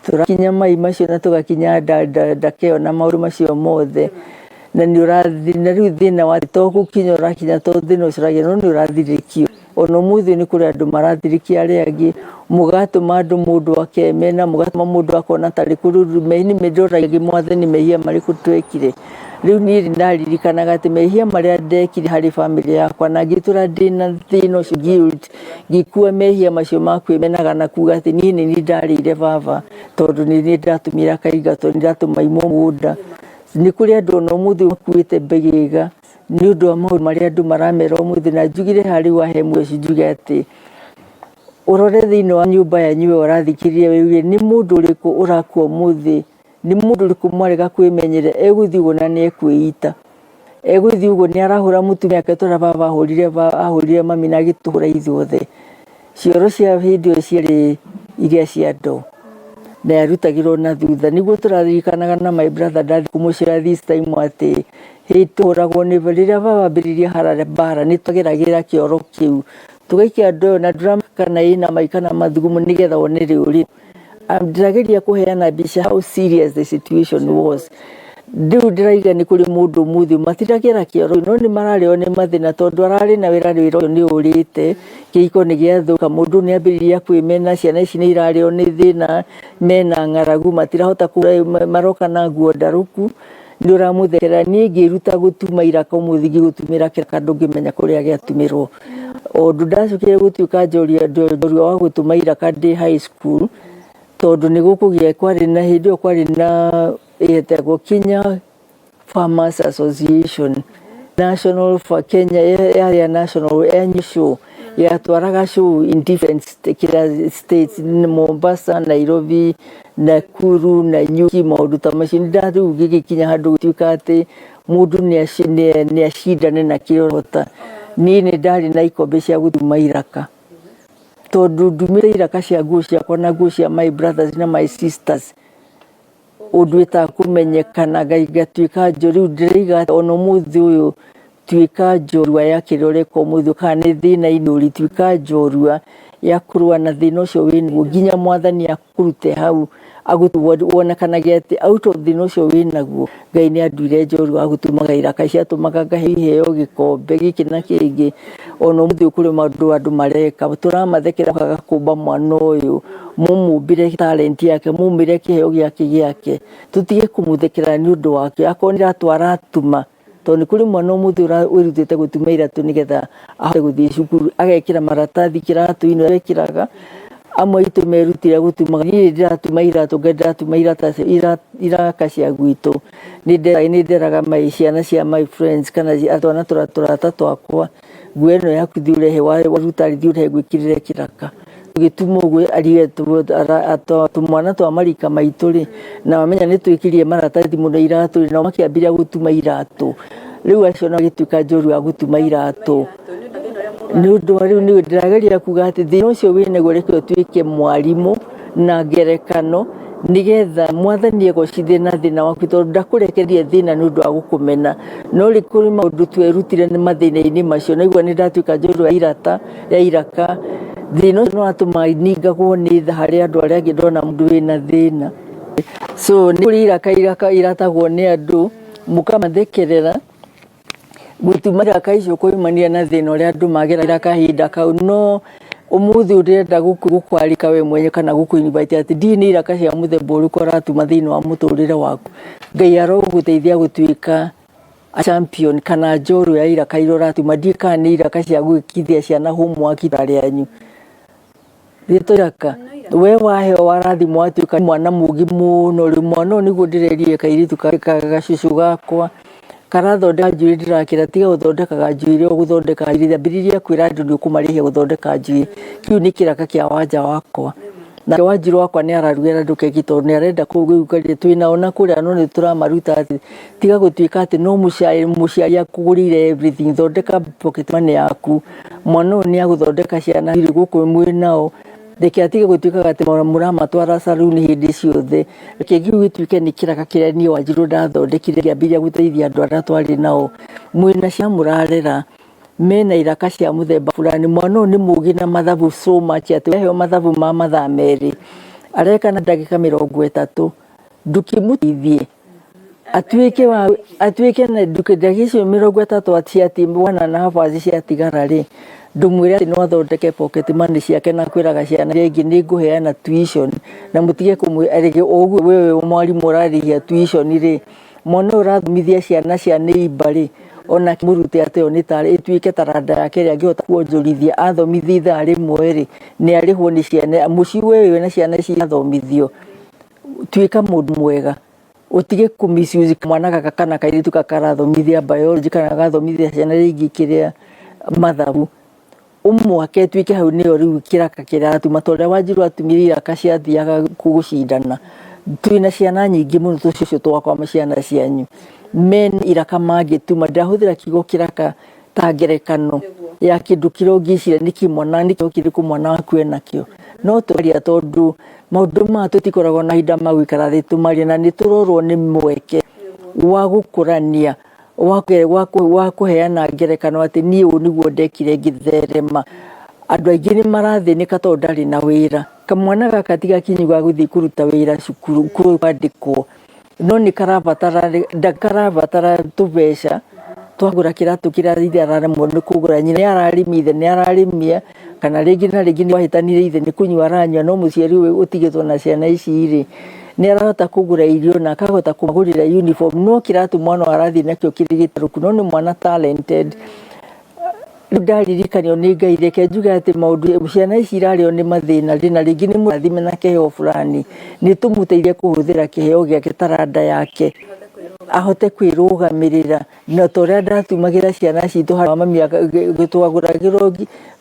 tũrakinya mai macio na tũgakinya ndakeo na maũndũ macio mothe, na nĩ ũrathi na rĩu thĩna wa to gũkinya ũrakinya to thĩna ũcio ũragĩa, no nĩ ũrathirĩkio. Ona ũmũthĩ nĩ kũrĩ andũ marathirĩkia arĩa angĩ, mũgatũma andũ mũndũ akemena, mũgatũma mũndũ akona tarĩ kũrĩ nĩ ndoragia Mwathani mehia marĩkũ twekire. Rĩu niĩ ndaririkanaga atĩ mehia marĩa ndekire harĩ bamĩrĩ yakwa na ngĩtũra ndĩna thĩna ũcio, guilt, ngĩkua mehia macio ma kwĩmenaga na kuga atĩ niĩ nĩ niĩ ndarĩire baba tondũ nĩ niĩ ndatũmire akaingatwo, nĩ ndatũma imwo mũgũnda. Nĩ kũrĩ andũ ona ũmũthĩ makuĩte mbegega nĩ ũndũ wa maũndũ marĩa andũ maramera ũmũthĩ. Na njugire harĩ wahe mũciĩ, njuge atĩ ũrore thĩinĩ wa nyũmba yanyu we ũrathikĩrĩria, wĩurie nĩ mũndũ ũrĩkũ ũrakua ũmũthĩ, nĩ mũndũ ũrĩkũ mwarega kwĩmenyerera egũthiĩ ũguo na nĩ ekwĩita, egũthiĩ ũguo nĩ arahũra mũtumia ake tũrĩa baba ahũrire mami na agĩtũhũra ithuothe. Cioro cia hĩndĩ ĩyo ciarĩ iria cia ndoo na yarutagĩrwo na thutha. Nĩguo tũraririkanaga na my brother ndathiĩ kũmũcera this time atĩ hĩndĩ tũhũragwo nĩ rĩrĩa baba ambĩrĩria harara mbara, nĩ twageragĩra kĩoro kĩu tũgaikia ndoo na ndũramenya kana ĩna mai kana mathugumo nĩgetha wone rĩũrĩ. Ndĩrageria kũheana mbica how serious the situation was. Rĩu ndĩraiga nĩ kũrĩ mũndũ ũmũthĩ matiragera kĩoro no nĩ mararĩo nĩ mathĩna tondũ ararĩ na wĩra, wĩra ũcio nĩ ũrĩte, kĩhiko nĩ gĩathũka, mũndũ nĩ ambĩrĩria kwĩmena, ciana ici nĩ irarĩo nĩ thĩna, mena ng'aragu, matirahota kũgũra, maroka na nguo ndarũku, nĩ ũramũthekera. Niĩ ngĩruta gũtuma iraka, ũmũthĩ ngĩgũtumĩra kĩraka ndũngĩmenya kũrĩa gĩatumĩrwo. Ũndũ ndacokire gũtuĩka njorua wa gũtuma iraka ndĩ high school, tondũ nĩ gũkũgĩa kwarĩ na hĩndĩ ĩyo kwarĩ na ĩtagwo Kenya Farmers Association National for Kenya, yarĩ ya national annual show, yatwaraga show in different states, Mombasa, Nairobi, Nakuru, Nanyuki, maũndũ ta macio. Nĩ rĩu gĩgĩkinya handũ gũtuĩka atĩ mũndũ nĩ acindane na kĩrĩa ũrahota. Niĩ nĩ ndarĩ na ikombe cia gũtuma iraka tondũ ndumĩte iraka cia nguo ciakwa na nguo cia my brothers na my sisters, ũndũ ĩtakũmenyekana ngatuĩka njorua. Rĩu ndĩraiga ona ũmũthĩ ũyũ, tuĩka njorua ya kĩrĩa ũreka ũmũthĩ, kana nĩ thĩna-inĩ ũrĩ, tuĩka njorua ya kũrũa na thĩna ũcio wĩnaguo nginya Mwathani akũrute hau, wonekanage atĩ out of thĩna ũcio wĩnaguo Ngai nĩ anduire njorua wa gũtumaga iraka ciatũmaga ngahe iheo gĩkombe gĩkĩ na kĩngĩ. Ona ũmũthĩ kũrĩ maũndũ andũ mareka tũramathekera, makaga kũmba mwana ũyũ, mũmũmbĩre talent yake, mũmũmbĩre kĩheo gĩake gĩake, tũtige kũmũthekera nĩ ũndũ wake. Akorwo nĩ iratũ aratuma, tondũ nĩ kũrĩ mwana ũmũthĩ wĩrutĩte gũtuma iratũ nĩgetha ahote gũthiĩ cukuru, agekĩra maratathi kĩratũ-inĩ ekĩraga. Amwe aitũ merutire gũtuma, niĩ ndĩratuma iratũ, ngai ndĩratuma iraka cia gwitũ, nĩ nderaga my ciana cia my friends kana twana tũrata twakwa, nguo ĩno yaku thiĩ ũrehe, waruta thiĩ ũrehe ngwĩkĩrĩre kĩraka. Tũgĩtuma ũguo tũmwana twa marika maitũ rĩ, na wamenya nĩ twĩkĩrire maratathi mũno iratũ rĩ, nao makĩambĩrĩria gũtuma iratũ. Rĩu acio nao magĩtuĩka njorua ya gũtuma iratũ. Nĩ ũndũ wa rĩu nĩ ndĩrageria kuga atĩ thĩna ũcio wĩnaguo reke ũtuĩke mwarimũ na ngerekano nĩgetha Mwathani egocithie na thĩna waku, tondũ ndakũrekereria thĩna nĩ ũndũ wa gũkũmena. No rĩ kũrĩ maũndũ twerutire nĩ mathĩna-inĩ macio, naigua nĩ ndatuĩka njorua ya irata ya iraka. Thĩna ũcio nĩ watũma ningagwo nĩ tha harĩ andũ arĩa angĩ ndona mũndũ wĩna thĩna. So nĩ kũrĩ iraka iraka iratagwo nĩ andũ mũkamathekerera, gũtuma iraka icio kũimania na thĩna ũrĩa andũ mageragĩra kahinda kau. No ũmũthĩ ũyũ ndĩrenda gũkwarĩka we mwenye kana gũkũ invite atĩ ndiũĩ nĩ iraka cia mũthemba ũrĩkũ ũratuma thĩinĩ wa mũtũrĩre waku. Ngai arogũteithia gũtuĩka a champion kana njorua ya iraka iria ũratuma. Ndiũĩ kana nĩ iraka cia gwĩkithia ciana homework ithaa rĩanyu. Rĩtwa iraka we waheo warathimwo watuĩka mwana mũgĩ mũno. Rĩu mwana ũyũ nĩguo ndĩrerire kairĩtu gacucu gakwa karathondeka njuĩrĩ, ndĩrakĩra tiga gũthondekaga njuĩrĩ o gũthondeka njuĩrĩ, ambĩrĩria kwĩra andũ nĩ ũkũmarĩhia gũthondeka njuĩrĩ. Kĩu nĩ kĩraka kĩa wanja wakwa. Nake Wanjirũ wakwa nĩ ararugĩra andũ keki tondũ nĩ arenda kũgĩũkaria twĩnao na kũrĩa, no nĩ tũramaruta atĩ tiga gũtuĩka atĩ no mũciari akũgũrĩire everything, thondeka pocket money yaku. Mwana ũyũ nĩ agũthondeka ciana irĩ gũkũ mwĩ nao, reke atige gũtuĩkaga atĩ mũramatwara saruni hĩndĩ ciothe. Reke kĩu gĩtuĩke nĩ kĩraka kĩrĩa niĩ Wanjirũ ndathondekire ngĩambĩrĩria gũteithia andũ arĩa twarĩ nao. Mwĩna ciana mũrarera mena iraka cia mũthemba fulani, mwana ũyũ nĩ mũgĩ na mathabu so much atĩ waheo mathabu ma mathaa merĩ areka na ndagĩka 30, ndũkĩmũteithie atuĩke wa atuĩke na ndagĩka icio 30 ciati one and a half hours ciatigara rĩ, ndũmwĩre atĩ no athondeke pocket money ciake na kwĩraga ciana iria ingĩ nĩ ngũheana tuition, na mũtige kũmwĩ o ũguo wewe mwarimũ ũrarĩhia tuition rĩ, mwana ũyũ ũrathomithia ciana cia neighbor rĩ, onake mũrute atĩ ĩyo nĩ tarĩ ĩtuĩke taranda yake ĩrĩa angĩhota kuonjorithia. Athomithia ithaa rĩmwe rĩ, nĩ arĩhwo nĩ ciana mũciĩ we wĩna ciana ici irathomithio. Tuĩka mũndũ mwega, ũtige kũ misuse mwana gaka kana kairĩtu gaka karathomithia biology kana gagathomithia ciana iria ingĩ kĩrĩa mathabu, ũmwake ĩtuĩke hau nĩyo rĩu kĩraka kĩratuma ta ũrĩa Wanjirũ atumire iraka ciathiaga gũcindana. Twĩna ciana nyingĩ mũno tũcũcũ twakwa ciana cianyu mena iraka mangĩtuma. Ndahũthĩra kiugo kĩraka ta ngerekano ya kĩndũ kĩrĩa ũngĩciria nĩkĩ mwana nĩkĩo kĩrĩkũ mwana waku enakĩo. No tũraria tondũ maũndũ maya tũtikoragwo na ihinda ma gũikara thĩ tũmarie, na nĩ tũrorwo nĩ mweke wa gũkũrania wa kũheana ngerekano atĩ niĩ ũũ nĩguo ndekire ngĩtherema. Andũ aingĩ nĩ marathĩnĩka tondũ ndarĩ na wĩra. Kamwana gaka ti gakinyu ga gũthiĩ kũruta wĩra cukuru kwandĩkwo, no nĩ karabatara tũbeca twagũra kĩratũ kĩrĩa ithe araremwo nĩ kũgũra. Nyina nĩ ararĩmia, ithe nĩ ararĩmia, kana rĩngĩ na rĩngĩ nĩ wahĩtanire ithe nĩ kũnyua aranyua, no mũciari ũyũ ũtigĩtwo na ciana ici rĩ, nĩ arahota kũgũra irio na akahota kũmagũrĩra uniform, no kĩratũ mwana ũyũ arathiĩ nakĩo kĩrĩ gĩtarũku, no nĩ mwana talented. Rĩu ndaririkanio nĩ Ngai, reke njuge atĩ maũndũ ciana ici irarĩo nĩ mathĩna rĩ, na rĩngĩ nĩ mũrathime na kĩheo fulani, nĩ tũmũteithie kũhũthĩra kĩheo gĩake taranda yake ahote kwĩrũgamĩrĩra. Na ta ũrĩa ndatumagĩra ciana citũ handũ ha mami twagũragĩrwo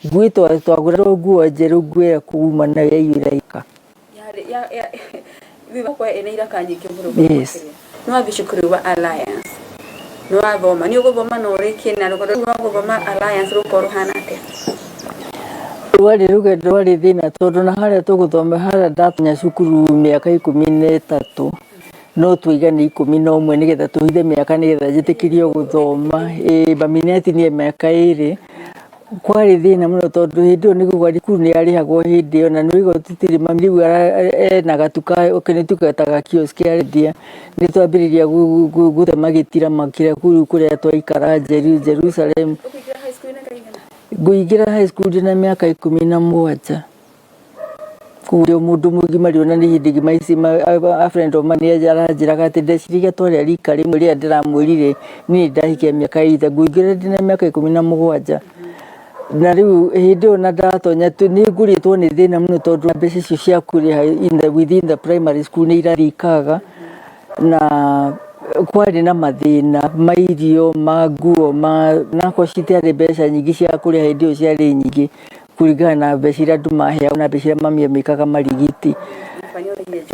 ngui, twagũragĩrwo nguo njerũ, nguo ĩrĩa kuma nayo yaiyũra iraka. Ĩna iraka nyingĩ mũno. Yes. Nĩ wathiĩ cukuru wa Alliance, nĩ wathoma, nĩ ũgũthoma na ũrĩkie, na rũgendo rũu rwa gũthoma Alliance rũkorwo rũhana atĩa? Rwarĩ rũgendo rwarĩ thĩna tondũ na harĩa tũgũthoma harĩa ndatonya cukuru mĩaka 13, no tũigane 11 nĩgetha tũhithe mĩaka nĩgetha njĩtĩkĩrio gũthoma. Ĩĩ mami nĩ atinie mĩaka 2. Kwarĩ thĩna mũno tondũ hĩndĩ ĩyo nĩguo cukuru nĩ yarĩhagwo hĩndĩ ĩyo, na nĩ ũraigua tũtirĩ mami rĩu ena gatuka nĩ tũgetaga kiosk arendia. Nĩ twambĩrĩria gũtema gĩtirama kĩrĩa kũrĩa twaikaraga Jerusalem. Ũkũingĩra high school mĩaka ĩigana? Ngũingĩra high school ndĩna mĩaka 17. Koguo ndĩ mũndũ mũgima rĩu, na nĩ hĩndĩ ngima ici a friend of mine nĩ aranjĩraga atĩ ndeciragia twarĩ a rika rĩmwe rĩrĩa ndĩramwĩrire niĩ ndahikia mĩaka ĩita. Ngũingĩra ndĩna mĩaka 17. Na rĩu hĩndĩ ĩyo na ndatonya nĩ ngũrĩtwo nĩ thĩna mũno tondũ mbeca icio cia kũrĩha within the primary school nĩ irathiĩ ikaga, na kwarĩ na mathĩna ma irio, ma nguo, ma nakorwo citiarĩ mbeca nyingĩ cia kũrĩha hĩndĩ ĩyo ciarĩ nyingĩ kũringana na mbeca iria andũ maheagwo na mbeca iria mami amĩkaga marigiti.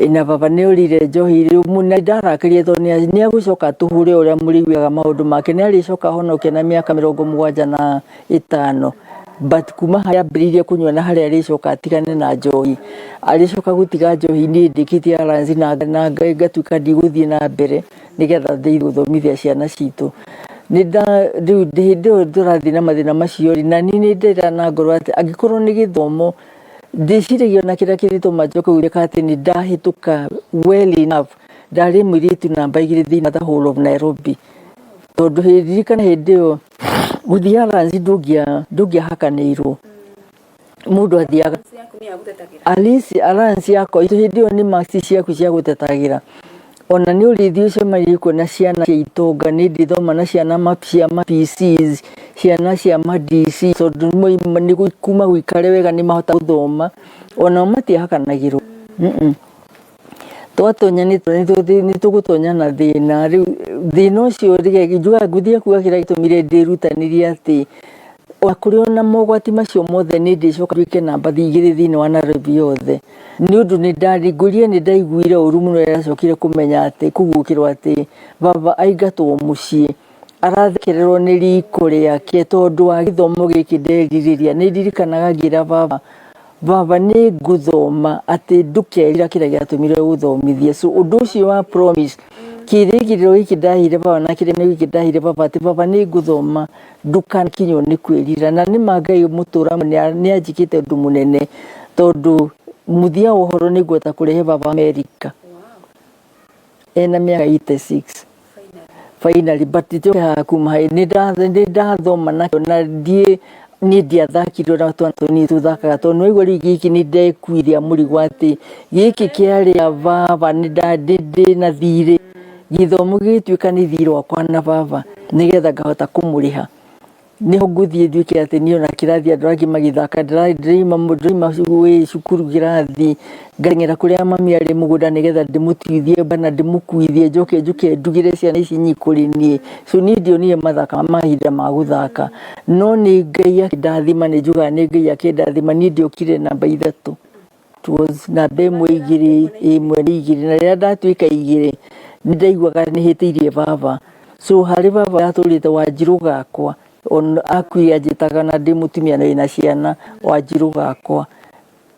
Na baba nĩ orire njohi rĩu, na ndarakarire tondũ nĩ agũcoka atũhũre ũrĩa mũrĩiguaga maũndũ make, nĩ arĩcoka ahonoke na mĩaka 75, but kuma harĩa ambĩrĩirie kũnyua na harĩa arĩcoka atigane na njohi, arĩcoka gũtiga njohi niĩ ndĩkĩtie Alliance na ngatuĩka ndigũthiĩ na mbere nĩgetha thiĩ gũthomithia ciana citũ. Nĩ nda rĩu hĩndĩ ĩyo tũrathiĩ na mathĩna macio rĩ, na niĩ nĩ ndĩra na ngoro atĩ angĩkorwo nĩ gĩthomo, ndĩciragia ona kĩrĩa kĩrĩtũma njoke gũtuĩka atĩ nĩ ndahĩtũka well enough. Ndarĩ mũirĩtu namba 2 thĩinĩ wa the whole of Nairobi, tondũ ririkana hĩndĩ ĩyo gũthiĩ Alliance ndũngĩahakanĩirwo, mũndũ athiaga Alliance. Alliance yakwa hĩndĩ ĩyo nĩ marks ciaku cia gũtetagĩra. Ona nĩ ũrĩthiĩ ũcemanie kuona ciana cia itonga, nĩ ndĩthoma na ciana cia ma PCs, ciana cia ma DC, tondũ nĩ kuma gũikare wega, nĩ mahota gũthoma, onao matiahakanagĩrwo. Twatonya nĩ tũgũtonya na thĩna. Rĩu thĩna ũcio njugaga ngũthiĩ kuga kĩrĩa gĩtũmire ndĩrutanĩrie atĩ ona kũrĩ ona mogwati macio mothe, nĩ ndĩcoka nduĩke namba 2 thĩinĩ wa Nairobi yothe, nĩ ũndũ nĩ ndarĩ ngũrie, nĩ ndaiguire ũru mũno rĩrĩa ndacokire kũmenya atĩ kũguũkĩrwo atĩ baba aingatwo mũciĩ, arathekererwo nĩ riko rĩake tondũ wa gĩthomo gĩkĩ nderirĩria. Nĩ ndirikanaga ngĩra baba, "Baba, nĩ ngũthoma, atĩ ndũkerira kĩrĩa gĩatũmire gũthomithie." So ũndũ ũcio wa promise, kĩrĩgĩrĩro gĩkĩ ndahire baba na kĩrĩgĩrĩro gĩkĩ ndahire baba atĩ, "Baba, nĩ ngũthoma, ndũkanakinywo nĩ kwĩrira." Na nĩ ma Ngai mũtũra nĩ anjĩkĩte ũndũ mũnene, tondũ mũthia wa ũhoro nĩ ngũhota kũrehe baba Amerika ena mĩaka 86 finally. But njoke haha kuma haĩ nĩ ndathoma nakĩo na ndiĩ niĩ ndiathakire na twana tũnini tũthakaga, tondũ nĩwaigua rĩu gĩkĩ nĩ ndekuithia mũrigo atĩ gĩkĩ kĩarĩ a baba, nĩ ndĩ na thirĩ. Gĩthomo gĩgĩtuĩka nĩ thirĩ wakwa na baba, nĩgetha ngahota kũmũrĩha. Nĩho ngũthiĩ nduĩke atĩ niĩ ona kĩrathi andũ angĩ magĩthaka, ndĩraima wĩ cukuru kĩrathi, ngateng'era kũrĩa mami arĩ mũgũnda nĩgetha ndĩmũtuithie kana ndĩmũkuithie, njoke njũke ndugĩre ciana ici kũrĩ niĩ. So niĩ ndionire mathaka mahinda ma gũthaka, no nĩ Ngai akĩndathima. Nĩ njugaga nĩ Ngai akĩndathima. Niĩ ndiokire namba 3. It was namba 1, 2, 1 nĩ 2. Na rĩrĩa ndatuĩka 2, nĩ ndaiguaga nĩ hĩtĩirie baba. So harĩ baba yatũrĩte Wanjirũ gakwa, ona akuire anjĩtaga na ndĩ mũtumia na wĩna ciana, Wanjirũ gakwa.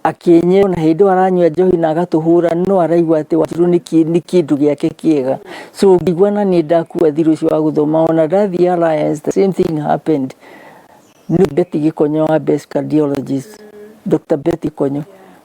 Akĩnyera ona hĩndĩ ĩyo aranyua njohi na agatũhũra, no araigua atĩ Wanjirũ nĩ kĩndũ gĩake kĩega. So ngĩigua na niĩ ndakua thirĩ ũcio wa gũthoma. Ona ndathiĩ Alliance, the same thing happened. Nĩ Betty Gĩkonyo wa best cardiologist, Dr. Betty Gĩkonyo,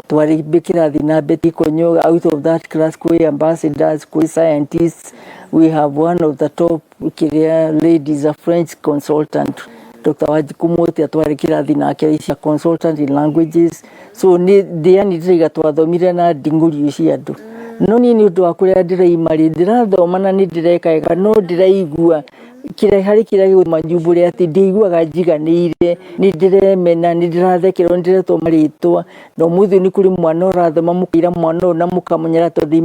twarĩ kĩrathi na Betty Gĩkonyo. Out of that class kwĩ ambassadors, kwĩ scientists. We have one of the top kĩrĩa ladies, a French consultant, Dr. Wanjikũ Mutia, twarĩ kĩrathi nake. Is a consultant in languages. So nĩ ndĩani ndĩraiga twathomire na nding'ũrio cia andũ, no niĩ nĩ ũndũ wa kũrĩa ndĩraima rĩ, ndĩrathoma na nĩ ndĩreka wega, no ndĩraigua kĩrĩa harĩ kĩrĩa gĩgũtũma njumbũre atĩ ndĩiguaga njiganĩire. Nĩ ndĩremena, nĩ ndĩrathekerwo, nĩ ndĩretwo marĩtwa. Na ũmũthĩ nĩ kũrĩ mwana ũrathoma, mũkaira mwana ũyũ na mũkamũnyara tondũ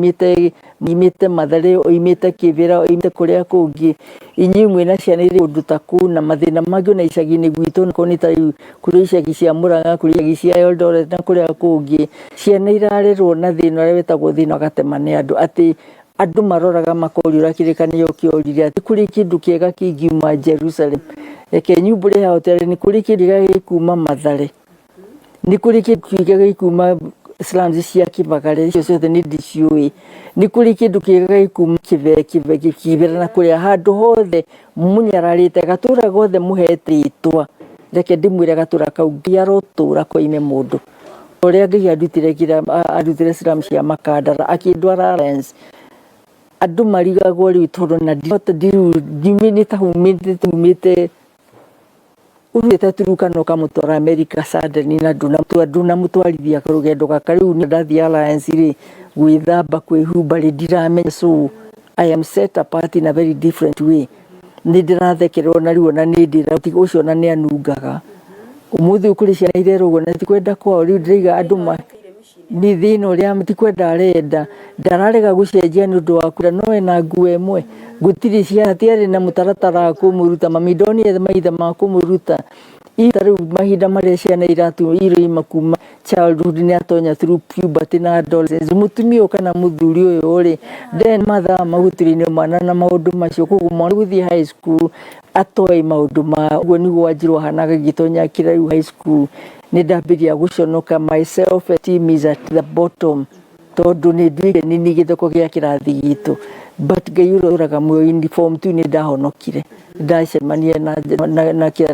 imĩte Mathare, oimĩte Kĩbĩra, oimĩte kũrĩa kũngĩ. Inyuĩ mwĩna ciana irĩ kũndũ ta kũu na mathĩna mangĩ ona icagi-inĩ gwitũ, onakorwo nĩ ta rĩu kũrĩ icagi cia Murang'a, kũrĩ icagi cia Eldoret na kũrĩa kũngĩ, ciana irarerwo na thĩna ũrĩa wĩtagwo thĩna wa gatema nĩ andũ, atĩ andũ maroraga makoria ũrĩa kĩrĩkanĩro kĩorire atĩ kũrĩ kĩndũ kĩega kĩngiuma Jerusalem. Reke nyumbũre haha ũtarĩ, nĩ kũrĩ kĩndũ kĩega gĩkuma Mathare, nĩ kũrĩ kĩndũ kĩega gĩkuma slums cia Kĩbagare, icio ciothe nĩ ndĩciũĩ. Nĩ kũrĩ kĩndũ kĩega gĩkuma Kĩbera na kũrĩa handũ hothe mũnyararĩte, gatũra gothe mũhete rĩtwa. Reke ndĩmwĩre, gatũra kau Ngai arotũra koime mũndũ ũrĩa Ngai andutire kĩrĩa andutire slum cia Makandara akĩndwara Alliance. Andũ marigagwo rĩu tondũ na nĩ ta humĩte urutĩte Turukana ũkamũtwara America suddenly, na ndunamũtwarithia rũgendo gaka. Rĩu ndathiĩ Alliance rĩ, gwĩthamba, kwĩhumba rĩ, ndiramenya. So I am set apart in a very different way. Nĩ ndĩrathekererwo na rĩu ona nĩ ndĩra ũcio ona nĩ anungaga. Ũmũthĩ kũrĩ ciana irerwo ũguo na ti kwenda kwao. Rĩu ndĩraiga andũ ma nĩ thĩna ũrĩa ti kwenda arenda, ndararega gũcenjia nĩ ũndũ wa kwenda, no ena nguo ĩmwe gũtirĩ ciana, hatiarĩ na mũtaratara wa kũmũruta. Mami ndonire mahinda ma kũmũruta. Ta rĩu mahinda marĩa ciana iroima kuma childhood, nĩ atonya through puberty na adolescence, mũtumia ũyũ kana mũthuri ũyũ rĩ, then mathaa ma gũtrain mwana na maũndũ macio. Koguo mwana gũthiĩ high school atoĩ maũndũ ma ũguo nĩguo Wanjirũ ahanaga ngĩtonya kĩra rĩu high school. Nĩ ndambĩrĩria gũconoka, my self esteem is at the bottom. Tondũ nĩ nduĩke nĩ niĩ gĩtheko gĩa kĩrathi gitũ, but Ngai ũrĩa ũraga muoyo, in form 2 nĩ ndahonokire, ndacemania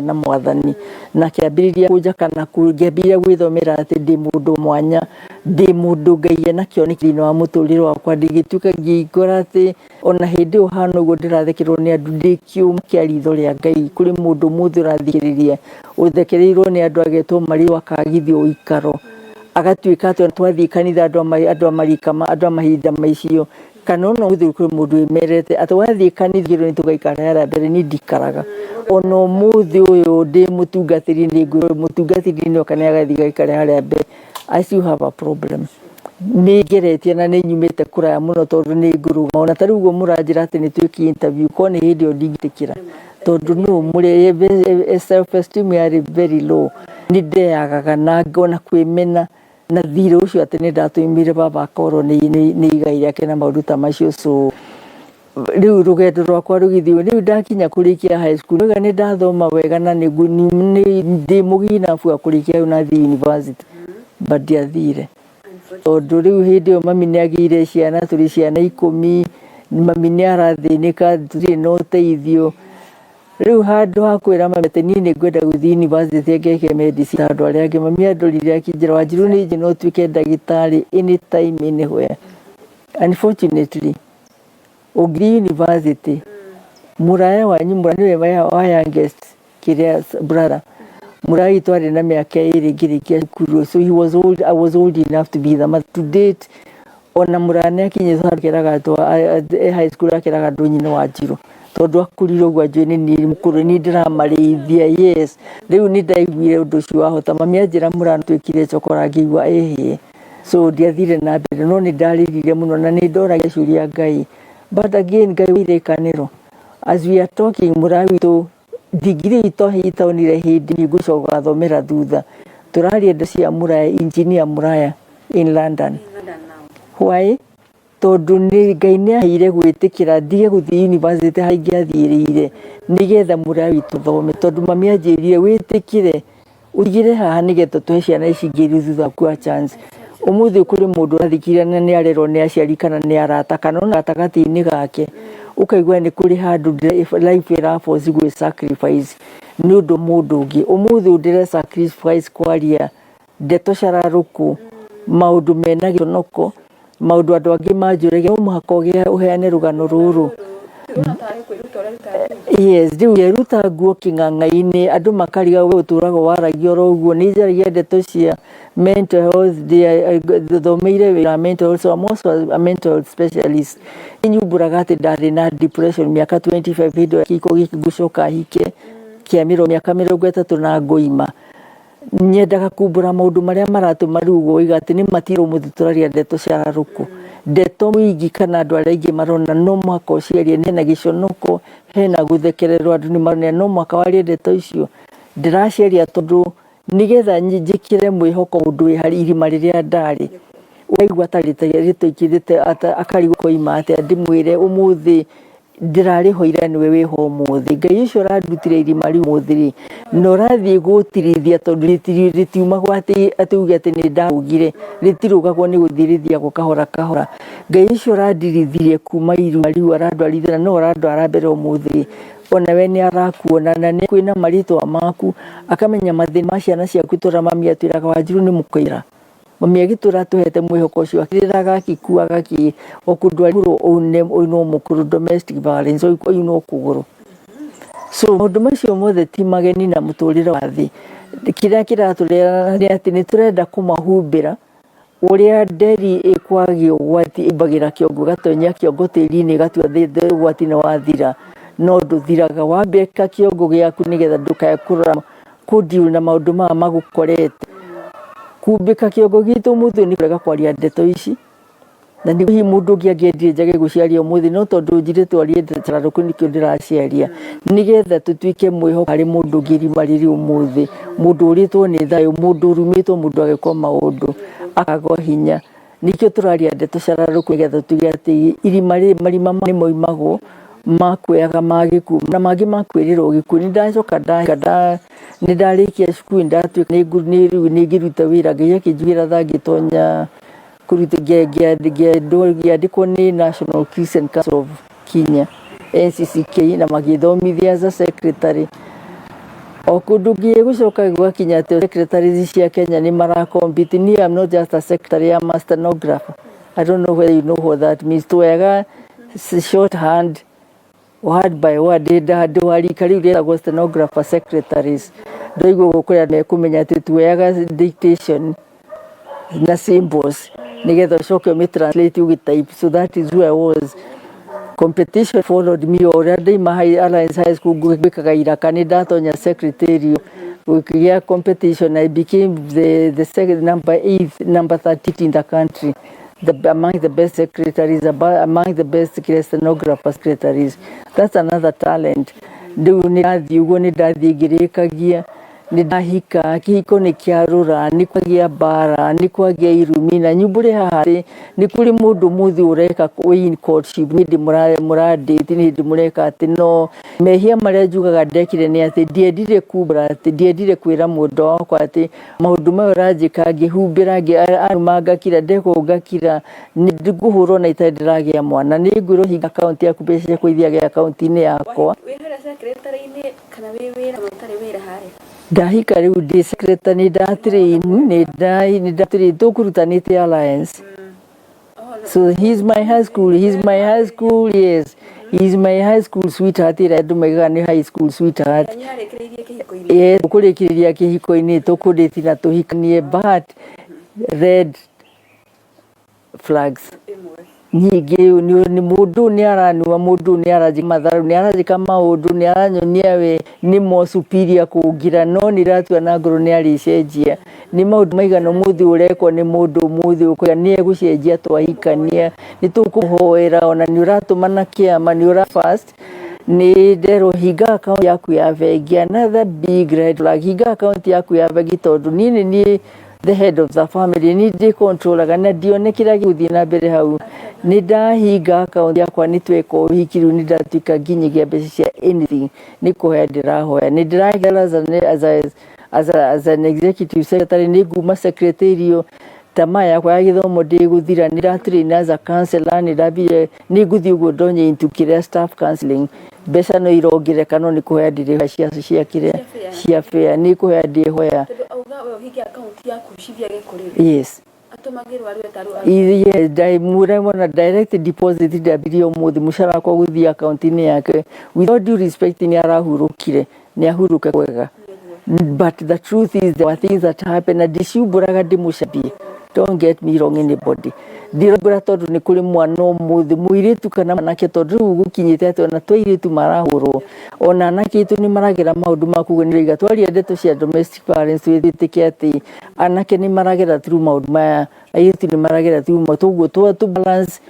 na Mwathani na kĩambĩrĩria kũnjaka na ngĩambĩrĩria gwĩthomera atĩ ndĩ mũndũ mwanya, ndĩ mũndũ Ngai ena kĩoneki thĩinĩ wa mũtũrĩre wakwa. Ndĩgĩtuĩka ngĩikora atĩ ona hĩndĩ ĩyo hana ũguo ndĩrathekererwo nĩ andũ, ndĩ kĩũma kĩa ritho rĩa Ngai. Kũrĩ mũndũ ũmũthĩ ũrathikĩrĩria ũthekereirwo nĩ andũ, agetwo marĩtwa, akagithio ũikaro, agatuĩka atĩ twathiĩ kanitha andũ a marika andũ a mahinda macio, kana ona ũmũthĩ kũrĩ mũndũ wĩmerete atĩ wathiĩ kanitha nĩ tũgaikara harĩa mbere. Niĩ ndikaraga ona ũmũthĩ ũyũ ndĩ mũtungatĩri, nĩ ngwĩrwo mũtungatĩri nĩ oka nĩ agathiĩ gaikare harĩa mbere. I still have a problem. Nĩ ngeretie na nĩ nyumĩte kũraya mũno tondũ nĩ ngũrũgama ona ta rĩu ũguo mũranjĩra atĩ nĩ twĩke interview, korwo nĩ hĩndĩ ĩyo ndingĩtĩkĩra tondũ nũ mũrĩ self esteem yarĩ very low. Nĩ ndeyagaga na ngona kwĩmena na thirĩ ũcio atĩ nĩ ndatũmire baba akorwo nĩ igai rĩake na maũndũ ta macio. So rĩu rũgendo rwakwa rũgĩthiĩ, rĩu ndakinya kũrĩkia high school wega, nĩ ndathoma wega na nĩ ndĩ mũginabu wa kũrĩkia hau na thiĩ university, but ndiathire tondũ rĩu hĩndĩ ĩyo mami nĩ agĩire ciana, tũrĩ ciana 10, mami nĩ arathĩnĩka, tũtirĩ na ũteithio. Rĩu handũ ha kwĩra mami atĩ niĩ nĩ ngwenda gũthiĩ university ngeke medicine ta andũ arĩa angĩ, mami andorire akĩnjĩra, "Wanjiru, nĩ njũĩ no ũtuĩke ndagĩtarĩ anytime, anywhere." Unfortunately, ũngĩthiĩ university, mũraya wanyu nĩwe wa youngest kĩrĩa brother, mũraya witũ arĩ na mĩaka 2 ngĩrĩkia cukuru, so he was old, I was old enough to be the mother. To date, ona mũraya nĩ akinyĩte handũ akeraga andũ e high school, akeraga andũ nyina Wanjiru tondũ akũrire ũguo anjũĩ nĩ niĩ mũkũrũ, niĩ ndĩramarĩithia. Yes, rĩu nĩ ndaiguire ũndũ ũcio wahota. Mami anjĩra mũraya tuĩkire cokora, ngĩigua ĩhĩ, so ndiathire na mbere, no nĩ ndarĩrire mũno na nĩ ndoragia ciũria Ngai. But again, Ngai wa irĩkanĩro, as we are talking, mũraya witũ ndigiri itũ itaonire hĩndĩ niĩ ngũcoka gathomera thutha. Tũraria ndeto cia mũraya, engineer mũraya in London. Why? Tondũ nĩ Ngai nĩ aheire gwĩtĩkĩra ndige gũthiĩ university harĩa ingĩathiĩrĩire nĩgetha mũraya witũ thome, tondũ mami anjĩrire, "Wĩtĩkĩre ũtigĩre haha nĩgetha tũhe ciana ici ingĩ irĩ thutha waku a chance." Ũmũthĩ kũrĩ mũndũ ũrathikĩrĩria na nĩ arerwo nĩ aciari kana nĩ arata kana ona gatagatĩ-inĩ gake, ũkaigua nĩ kũrĩ handũ life ĩraforce gwĩ sacrifice nĩ ũndũ mũndũ ũngĩ. Ũmũthĩ ũyũ ndĩre sacrifice kwaria ndeto cararũkũ, maũndũ mena gĩconoko, maũndũ andũ angĩ manjũragia, no mũhaka ũgĩe ũheane rũgano rũrũ. Yes, rĩu ngeruta nguo kĩng'ang'a-inĩ, andũ makariga we ũtũraga waragia oro ũguo. Nĩ njaragia ndeto cia mental health, thomeire wĩra mental health, so I'm also a mental health specialist. Nĩ nyumbũraga atĩ ndarĩ na depression mĩaka 25 hĩndĩ ĩyo kĩhiko gĩkĩ ngũcoka hike kĩa mĩaka 30 na ngoima. Nyendaga kumbũra maũndũ marĩa maratũma rĩu ũguo ũiga atĩ nĩ matira. Ũmũthĩ tũraria ndeto cararũkũ, ndeto mũingĩ kana andũ arĩa aingĩ marona no mũhaka ũciarie. Hena gĩconoko, hena gũthekererwo, andũ nĩ marona no mũhaka warie ndeto icio. Ndĩraciaria tondũ nĩgetha njĩkĩre mwĩhoko mũndũ wĩ harĩ irima rĩrĩa ndarĩ, ũraigua ta rĩtũikĩrĩte akarigwo koima atĩa. Ndĩmwĩre ũmũthĩ ndĩrarĩho ira nĩwe wĩho ũmũthĩ. Ngai ũcio ũrandutire irima rĩu ũmũthĩ rĩ, na ũrathiĩ gũtirithia tondũ rĩtiumagwo atĩ uge atĩ nĩ ndarũgire, rĩtirũgagwo, nĩ gũthiĩ rĩthiagwo kahora kahora. Ngai ũcio ũrandirithirie kuma irima rĩu arandwarithia na no ũrandwara mbere ũmũthĩ rĩ, ona we nĩ arakuona na nĩ kwĩna marĩtwa maku, akamenya mathĩna ma ciana ciaku. Tũrĩa mami atwĩraga, "Wanjiru nĩ mũkũira." Mami agĩtũra atũhete mwĩhoko ũcio, akĩrĩraga, akĩkuaga kĩ o kũndũ oinwo mũkũrũ, domestic violence, oinwo kũgũrũ. So maũndũ macio mothe ti mageni na mũtũrĩre wa thĩ. Kĩrĩa kĩratũrera nĩ atĩ nĩ tũrenda kũmahumbĩra ũrĩa nderi ĩkwagĩa ũgwati ĩmbagĩra kĩongo, ĩgatonyia kĩongo tĩri-inĩ, ĩgatua ũgwati nĩ wathira, no ndũthiraga. Wambĩka kĩongo gĩaku nĩgetha ndũkae kũrora kũdeal na maũndũ maya magũkorete. Kumbĩka kĩongo gitũ ũmũthĩ nĩ kũrega kwaria ndeto ici, na nĩ hihi mũndũ ũngĩ angĩendire njage gũciaria ũmũthĩ, no tondũ njire twarie cararũkũ nĩkĩo ndĩraciaria, nĩgetha tũtuĩke mwĩhoko harĩ mũndũ ũngĩ irima rĩrĩ ũmũthĩ, mũndũ ũrĩtwo nĩ thayũ, mũndũ ũrumĩtwo, mũndũ agĩkwo maũndũ akagwo hinya. Nĩkĩo tũraria ndeto cararũkũ, nĩgetha tuge atĩ irima rĩrĩ, marima nĩ moimagwo makuoyaga ma gĩkuũ na mangĩ ma kwĩrĩrwo gĩkuũ. Nĩ ndacoka nĩ ndarĩkia cukuru, nĩ ndatuĩka rĩu nĩ ngĩruta wĩra. Ngai akĩnjigĩra tha, ngĩtonya Kũruta ngĩandĩkwo nĩ National Christian Council of Kenya, NCCK, na magĩthomithia as a secretary. O kũndũ gũcoka gwakinya atĩ secretaries cia Kenya nĩ maracompete. Niĩ I'm not just a secretary, I'm a stenographer. I don't know whether you know what that means. Tuoyaga shorthand, word by word, handũ harika rĩu rĩetagwo stenographer secretaries. Ndoigua ũguo kũrĩ andũ mekũmenya atĩ tuoyaga dictation na symbols nĩgetha ũcoke ũmĩ-translate ũgĩ-type. So that is who I was. Competition followed me o ũrĩa ndaima Alliance High School gwĩkaga iraka. Nĩ ndatonya secretarial, gũkĩgĩa competition. I became the second, number eight, number 13 in the country, among the best secretaries, among the best stenographer secretaries. That's another talent. Rĩu nĩ ndathiĩ ũguo, nĩ ndathiĩ ngĩrĩkagia, nĩ ndahika. Kĩhiko nĩ kĩarũra, nĩ kwagĩa mbara, nĩ kwagĩa irumi. Na nyumbũre haha atĩ nĩ kũrĩ mũndũ mũthĩ ũreka wĩ in courtship, nĩ hĩndĩ mũradate, nĩ hĩndĩ mũreka atĩ, no mehia marĩa njugaga ndekire nĩ atĩ ndiendire kumbũra, atĩ ndiendire kwĩra mũndũ wakwa atĩ maũndũ maya ũranjĩka. Ngĩhumbĩra, aruma ngakira, ndekwo ngakira. Nĩ ngũhũrwo na itarĩ ndĩragĩa mwana. Nĩ ngwĩrwo hinga akaunti yaku, mbeca ciakwa ithiage akaunti-inĩ yakwa. Wĩ harĩa secretary-inĩ kana wĩ wĩra kana ũtarĩ wĩra harĩa? Ndahika rĩu ndĩ secretary, nĩ ndatrain, nĩ ndatrain, tũkũrutanĩte Alliance. So he's my high school, yes, he's my high school sweetheart. Ĩrĩa andũ maigaga nĩ high school sweetheart. Nyarĩkĩrĩirie kĩhiko-inĩ? Yes, tũkũrĩkĩrĩria kĩhiko-inĩ, tũkũdate na tũhikanie, but red flags ĩmwe nyingĩ. Nĩ mũndũ nĩ aranua, mũndũ nĩ aranjĩka matharau, nĩ aranjĩka maũndũ, nĩ aranyonia we nĩ mo superior kũngira, no nĩ ndatua na ngoro nĩ arĩcenjia. Nĩ maũndũ maigana ũmũthĩ ũrekwo nĩ mũndũ ũmũthĩ ũkoiga nĩ egũcenjia twahikania, nĩ tũkũhoera, ona nĩ ũratũmana kĩama, nĩ ũra fast. Nĩ nderwo hinga account yaku ya bengi. Another big red flag: hinga account yaku ya bengi, tondũ niĩ nĩ niĩ the head of the family, ni ndĩ controlaga na ndione kĩrĩa gĩgũthiĩ na mbere hau. Nĩ ndahinga account yakwa, nĩ tweka ũhiki. Rĩu nĩ ndatuĩka nginyagia mbeca cia anything nĩ kũhoya ndĩrahoya. Nĩ ndĩragera as an executive secretary, nĩ nguma secretarial, tamaa yakwa ya gĩthomo ndĩgũthira. Nĩ ndatrain as a counselor, nĩ ndambire, nĩ ngũthiĩ ũguo ndonye into kĩrĩa staff counseling. Mbeca no irongereka, no nĩ kũhoya ndĩrĩhoya cia kĩrĩa cia fare, nĩ kũhoya ndĩhoya. Tondũ auga we ũhinge akaunti yaku cithiage kũrĩ we? Yes. Atũmagĩrwo arĩ we tarũ? Yes, mũremona direct deposit ndambirie ũmũthĩ, mũcara wakwa gũthiĩ akaunti-inĩ yake. With all due respect, nĩ arahurũkire, nĩ ahurũke kwega, but the truth is there were things that happen na ndiciumbũraga ndĩmũcambie. Don't get me wrong, anybody. Ndiraumbũra tondũ nĩ kũrĩ mwana ũmũthĩ, mũirĩtu kana mwanake, tondũ rĩu gũkinyĩte atĩ ona twairĩtu marahũrwo, ona anake aitũ nĩ maragera maũndũ ma kuga. Nĩ twaria ndeto cia domestic violence, twĩtĩke atĩ anake nĩ maragera through maũndũ maya, airĩtu nĩ maragera through maũndũ ũguo tũ balance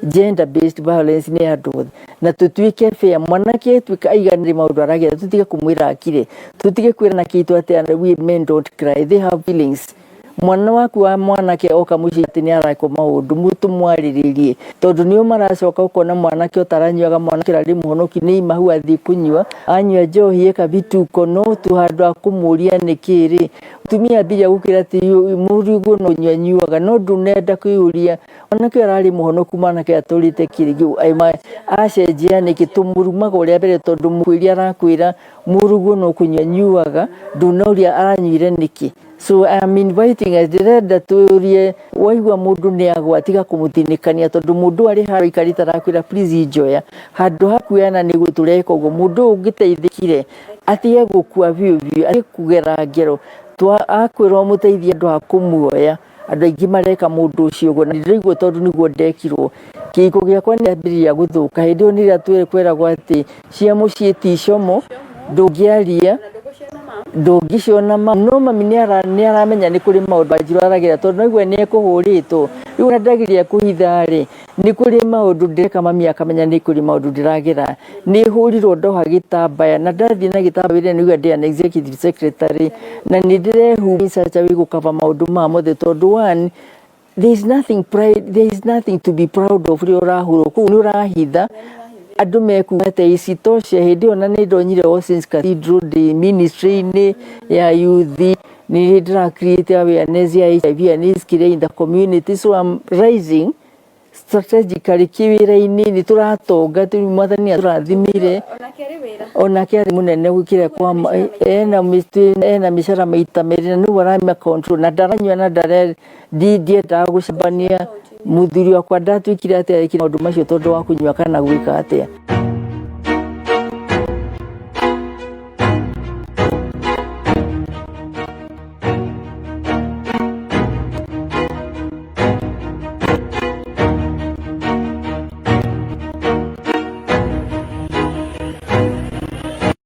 gender based violence nĩ andũ othe na tũtuĩke fair. Mwanake tuĩka aiganĩre maũndũ aragera, tũtige kũmwĩra akire, tũtige kwĩra anake aitũ atĩ we men don't cry, they have feelings. Mwana waku wa mwanake oka mũciĩ atĩ nĩ arekwo maũndũ, mũtũmwarĩrĩrie, tondũ nĩo maracoka ũkona mwanake ũtaranyuaga, mwanake ũrarĩ mũhonoki nĩ imahu athiĩ kũnyua, anyua njohi, eka vituko, no tu handũ ha kũmũria nĩkĩ rĩ, mũtumia ambirie gũkĩra atĩ mũrugwo no nyua nyuaga, no ndũnenda kwĩyũria mwanake ũyũ ararĩ mũhonoku, mwanake atũrĩte kĩrĩ acenjia nĩkĩ? Tũmũrumaga ũrĩa mbere tondũ mũkwĩria arakwĩra mũrugwo no kũnyua nyuaga, ndũnoria aranyuire nĩkĩ. So I am inviting us, ndĩrenda tũrie, waigua mũndũ nĩ agwa, tiga kũmũthinĩkania, tondũ mũndũ arĩ harĩa aikarĩte arakwĩra, "Please njoya handũ hakuana nĩguo tũreka ũguo." Mũndũ ũyũ ũngĩteithĩkire atige gũkua biũ biũ, atige kũgera ngero akwĩrwo mũteithie andũ a kũmuoya. Andũ aingĩ mareka mũndũ ũcio ũguo, na ndĩraigua tondũ nĩguo ndekirwo. Kĩhiko gĩakwa nĩ kĩambĩrĩria gũthũka hĩndĩ ĩyo nĩrĩa tweragwo atĩ cia mũciĩ ti como, ndũngĩaria, ndũngĩciona ma no mami nĩ aramenya nĩ kũrĩ maũndũ Wanjirũ aragera, tondũ naigua nĩ ekũhũrĩtwo. Rĩu ona ndageria kũhitha rĩ, nĩ kũrĩ maũndũ ndĩreka, mami akamenya nĩ kũrĩ maũndũ ndĩragera. Nĩ hũrirwo ndoha gĩtambaya na ndathiĩ na gĩtambaya wĩra, nĩguo ndĩ an executive secretary na nĩ ndĩrehumba such a way gũkaba maũndũ maya mothe, tondũ one, there is nothing pride, there is nothing to be proud of. Rĩrĩa ũrahũrwo kũu nĩ ũrahitha, andũ mekuga atĩ isitoshe. Hĩndĩ ĩyo na nĩ ndonyire All Saints Cathedral, ndĩ ministry-inĩ ya youth. Nĩ ndĩra create awareness ya HIV and AIDS kĩrĩa in the community, so I'm rising strategically kĩwĩra-inĩ. Nĩ tũratonga tũ, Mwathani atũrathimire. Onake arĩ wĩra. Onake arĩ mũnene gũkĩra kwa ena mĩcara maita merĩ, na nĩguo aramĩa control na ndaranyua na ndare ndiendaga gũcambania. Mũthuri wakwa ndatuĩkire atĩ arekire maũndũ macio tondũ wa kũnyua kana gwĩka atĩa.